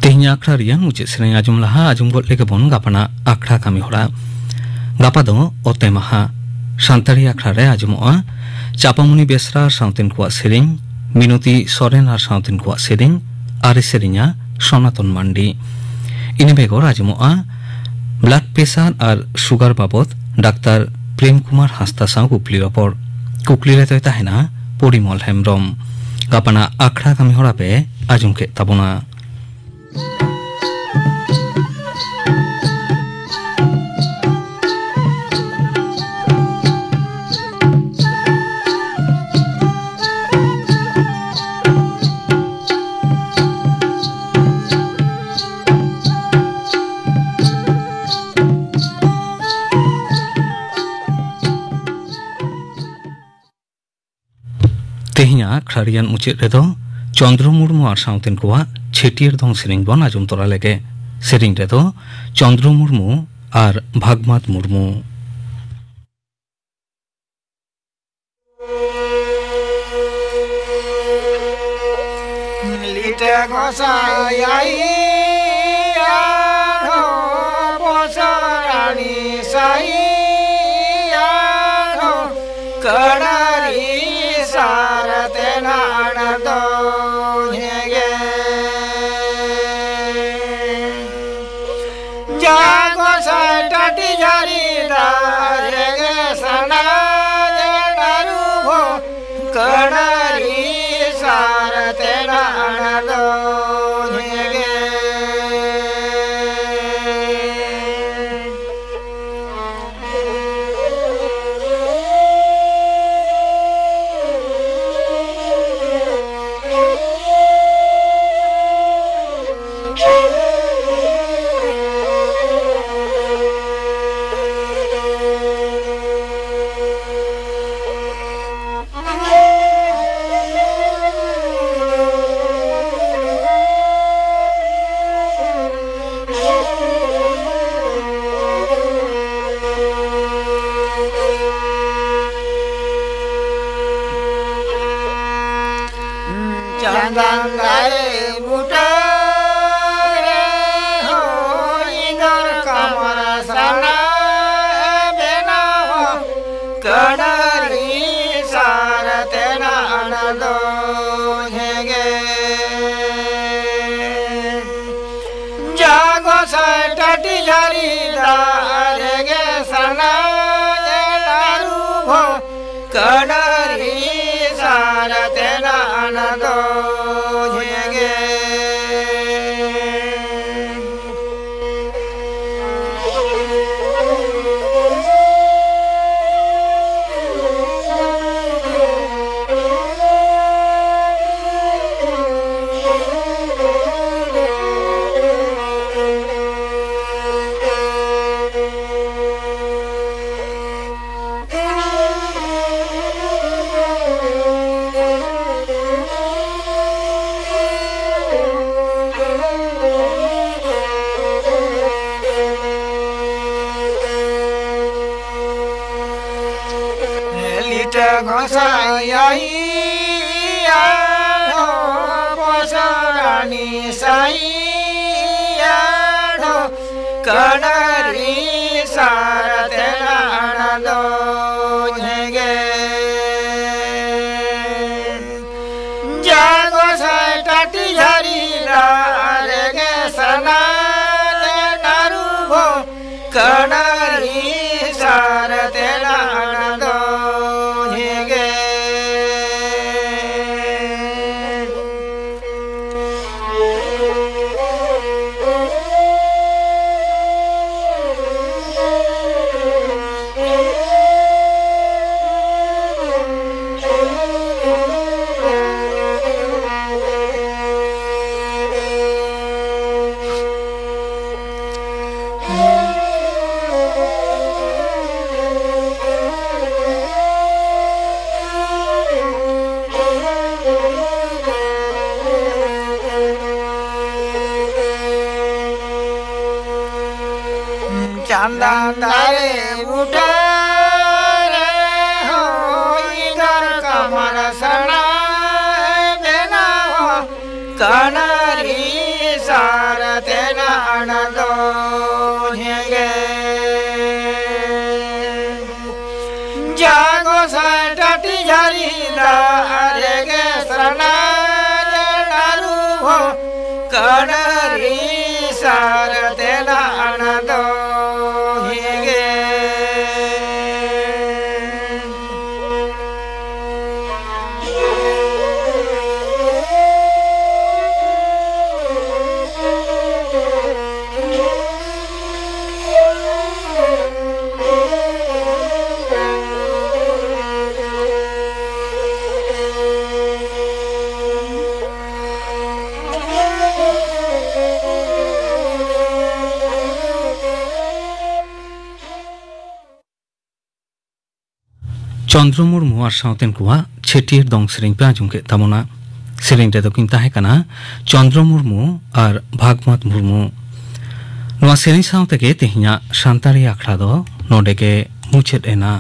ᱛᱮᱦᱮᱧᱟᱜ ᱟᱠᱷᱲᱟ ᱨᱮᱭᱟᱜ ᱢᱩᱪᱟᱹᱫ ᱥᱮᱨᱮᱧ ᱟᱸᱡᱚᱢ ᱞᱟᱦᱟ ᱟᱸᱡᱚᱢ ᱜᱚᱫ ᱞᱮᱜᱮ ᱵᱚᱱ ᱜᱟᱯᱟᱱᱟᱜ ᱟᱠᱷᱲᱟ ᱠᱟᱹᱢᱤ ᱦᱚᱨᱟ᱾ ᱜᱟᱯᱟ ᱫᱚ ᱚᱛᱮ ᱢᱟᱦᱟ᱾ ᱥᱟᱱᱛᱟᱲᱤ ᱟᱠᱷᱲᱟ ᱨᱮ ᱟᱸᱡᱚᱢᱚᱜᱼᱟ ᱪᱟᱯᱟᱢᱩᱱᱤ ᱵᱮᱥᱨᱟ ᱟᱨ ᱥᱟᱶᱛᱮᱱ ᱠᱚᱣᱟᱜ ᱥᱮᱨᱮᱧ, ᱢᱤᱱᱚᱛᱤ ᱥᱚᱨᱮᱱ ᱟᱨ ᱥᱟᱶᱛᱮᱱ ᱠᱚᱣᱟᱜ ᱥᱮᱨᱮᱧ, ᱟᱨᱮ ᱥᱮᱨᱮᱧᱟ ᱥᱚᱱᱟᱛᱚᱱ ᱢᱟᱱᱰᱤ᱾ ᱤᱱᱟᱹ ᱵᱮᱜᱚᱨ ᱟᱸᱡᱚᱢᱚᱜᱼᱟ ᱵᱞᱟᱰ ᱯᱨᱮᱥᱟᱨ ᱟᱨ ᱥᱩᱜᱟᱨ ᱵᱟᱵᱚᱛ ᱰᱟᱠᱛᱟᱨ ᱯᱨᱮᱢ ᱠᱩᱢᱟᱨ ᱦᱟᱸᱥᱫᱟ ᱥᱟᱶ ᱠᱩᱠᱞᱤ ᱨᱚᱯᱚᱲ᱾ ᱠᱩᱠᱞᱤ ᱨᱮᱫᱚᱭ ᱛᱟᱦᱮᱱᱟ ᱯᱚᱨᱤᱢᱚᱞ ᱦᱮᱢᱵᱽᱨᱚᱢ᱾ ᱜᱟᱯᱟᱱᱟᱜ ᱟᱠᱷᱲᱟ ᱠᱟᱹᱢᱤ ᱦᱚᱨᱟ ᱯᱮ ᱟᱸᱡᱚᱢ ᱠᱮᱫ ᱛᱟᱵᱚᱱᱟ᱾ ᱛᱮᱦᱮᱧᱟᱜ ᱟᱠᱷᱲᱟ ᱨᱮᱭᱟᱜ ᱢᱩᱪᱟᱹᱫ ᱨᱮᱫᱚ ᱪᱚᱱᱫᱽᱨᱚ ᱢᱩᱨᱢᱩ ᱟᱨ ᱥᱟᱶᱛᱮᱱ ᱠᱚᱣᱟᱜ ᱪᱷᱟᱹᱴᱭᱟᱹᱨ ᱫᱚᱝ ᱥᱮᱨᱮᱧ ᱵᱚᱱ ᱟᱸᱡᱚᱢ ᱛᱚᱨᱟ ᱞᱮᱜᱮ᱾ ᱥᱮᱨᱮᱧ ᱨᱮᱫᱚ ᱪᱚᱱᱫᱽᱨᱚ ᱢᱩᱨᱢᱩ ᱟᱨ ᱵᱷᱟᱜᱽᱢᱟᱛ ᱢᱩᱨᱢᱩ᱾ ᱞᱤᱴᱟᱹ ᱜᱚᱸᱥᱟᱭ ᱟᱨᱦᱚᱸ ᱵᱚᱥᱚᱨᱟᱱᱤ ᱥᱟᱭ ᱟᱨᱦᱚᱸ ᱠᱟᱹᱲᱟᱹᱨᱤ ᱥᱟᱨ ᱛᱮ ᱱᱟᱲ ᱫᱚ ᱦᱮᱸᱜᱮ᱾ ᱡᱟ ᱜᱚᱸᱥᱟᱭ ᱴᱟᱹᱴᱤ ᱡᱷᱟᱹᱨᱤ ᱫᱟᱨᱮ ᱜᱮ ᱥᱟᱱᱟ ᱡᱮ ᱰᱟᱹᱨᱩ ᱦᱚᱸ ᱠᱟᱹᱲᱟᱹᱨᱤ ᱥᱟᱨ ᱛᱮ ᱱᱟᱲ ᱫᱚ ᱦᱮᱸᱜᱮ᱾ ᱪᱟᱸᱫᱟᱝ ᱫᱟᱨᱮ ᱵᱩᱴᱟᱹ ᱨᱮ ᱦᱚᱸ ᱤᱸᱫᱚᱨ ᱠᱟᱢᱟᱨ ᱥᱟᱱᱟ ᱵᱮᱱᱟᱣ ᱠᱟᱹᱰᱟᱹᱨᱤ ᱥᱟᱨ ᱛᱮ ᱱᱟᱲ ᱫᱚ ᱦᱮᱸᱜᱮ᱾ ᱡᱟ ᱜᱚᱸᱥᱟᱭ ᱴᱟᱹᱴᱤ ᱡᱷᱟᱹᱨᱤ ᱫᱟᱨᱮ ᱜᱮ ᱥᱟᱱᱟ ᱮ ᱟᱹᱨᱩ ᱦᱚᱸ ᱠᱟᱹᱰᱟᱹᱨᱤ ᱥᱟᱨ ᱛᱮ ᱱᱟᱲ ᱫᱚ ᱦᱮᱸᱜᱮ᱾ ᱜᱚᱸᱥᱟᱭ ᱟᱭᱳ ᱯᱚᱥᱚᱨᱟᱱᱤ ᱥᱟᱭ ᱟᱲᱚ ᱠᱟᱱᱟᱨᱤ ᱥᱟᱨ ᱛᱮᱱᱟᱜ ᱫᱚ ᱡᱷᱮᱸᱜᱮ᱾ ᱡᱟ ᱜᱚᱸᱥᱟᱭ ᱴᱟᱴᱤ ᱡᱷᱟᱹᱨᱤ ᱫᱟᱜ ᱨᱮᱜᱮ ᱥᱟᱱᱟ ᱱᱟᱹᱨᱩ ᱵᱷᱚ ᱠᱟᱱᱟᱨᱤ ᱥᱟᱨ ᱛᱮᱱᱟᱜ ᱫᱚ ᱡᱷᱮᱸᱜᱮ᱾ ᱪᱟᱸᱫᱟᱱ ᱫᱟᱨᱮ ᱵᱩᱴᱟᱹ ᱨᱮ ᱦᱚᱸ ᱤᱸᱫᱟᱹᱨ ᱠᱟᱢᱟᱨ ᱥᱟᱱᱟ ᱵᱮᱱᱟᱣ ᱠᱟᱱᱟᱨᱤ ᱥᱟᱨ ᱛᱮᱱᱟᱜ ᱫᱚ ᱡᱷᱮᱸᱜᱮ᱾ ᱡᱟ ᱜᱚᱸᱥᱟᱭ ᱴᱟᱴᱤ ᱡᱷᱟᱹᱨᱤ ᱫᱟᱜ ᱨᱮᱜᱮ ᱥᱟᱱᱟ ᱱᱟᱹᱨᱩ ᱦᱚᱸ ᱠᱟᱱᱟᱨᱤ ᱥᱟᱨ ᱛᱮᱱᱟᱜ ᱫᱚ ᱡᱷᱮᱸᱜᱮ᱾ ᱪᱚᱱᱫᱨᱚ ᱢᱩᱨᱢᱩ ᱟᱨ ᱥᱟᱶᱛᱮᱱ ᱠᱚᱣᱟᱜ ᱪᱷᱟᱹᱴᱭᱟᱹᱨ ᱫᱚᱝ ᱥᱮᱨᱮᱧ ᱯᱮ ᱟᱸᱡᱚᱢ ᱠᱮᱫ ᱛᱟᱵᱚᱱᱟ᱾ ᱥᱮᱨᱮᱧ ᱨᱮᱫᱚ ᱠᱤᱱ ᱛᱟᱦᱮᱸ ᱠᱟᱱᱟ ᱪᱚᱱᱫᱨᱚ ᱢᱩᱨᱢᱩ ᱟᱨ ᱵᱷᱟᱜᱽᱢᱟᱛ ᱢᱩᱨᱢᱩ᱾ ᱱᱚᱣᱟ ᱥᱮᱨᱮᱧ ᱥᱟᱶ ᱛᱮᱜᱮ ᱛᱮᱦᱮᱧᱟᱜ ᱥᱟᱱᱛᱟᱲᱤ ᱟᱠᱷᱲᱟ ᱫᱚ ᱱᱚᱰᱮ ᱜᱮ ᱢᱩᱪᱟᱹᱫ ᱮᱱᱟ᱾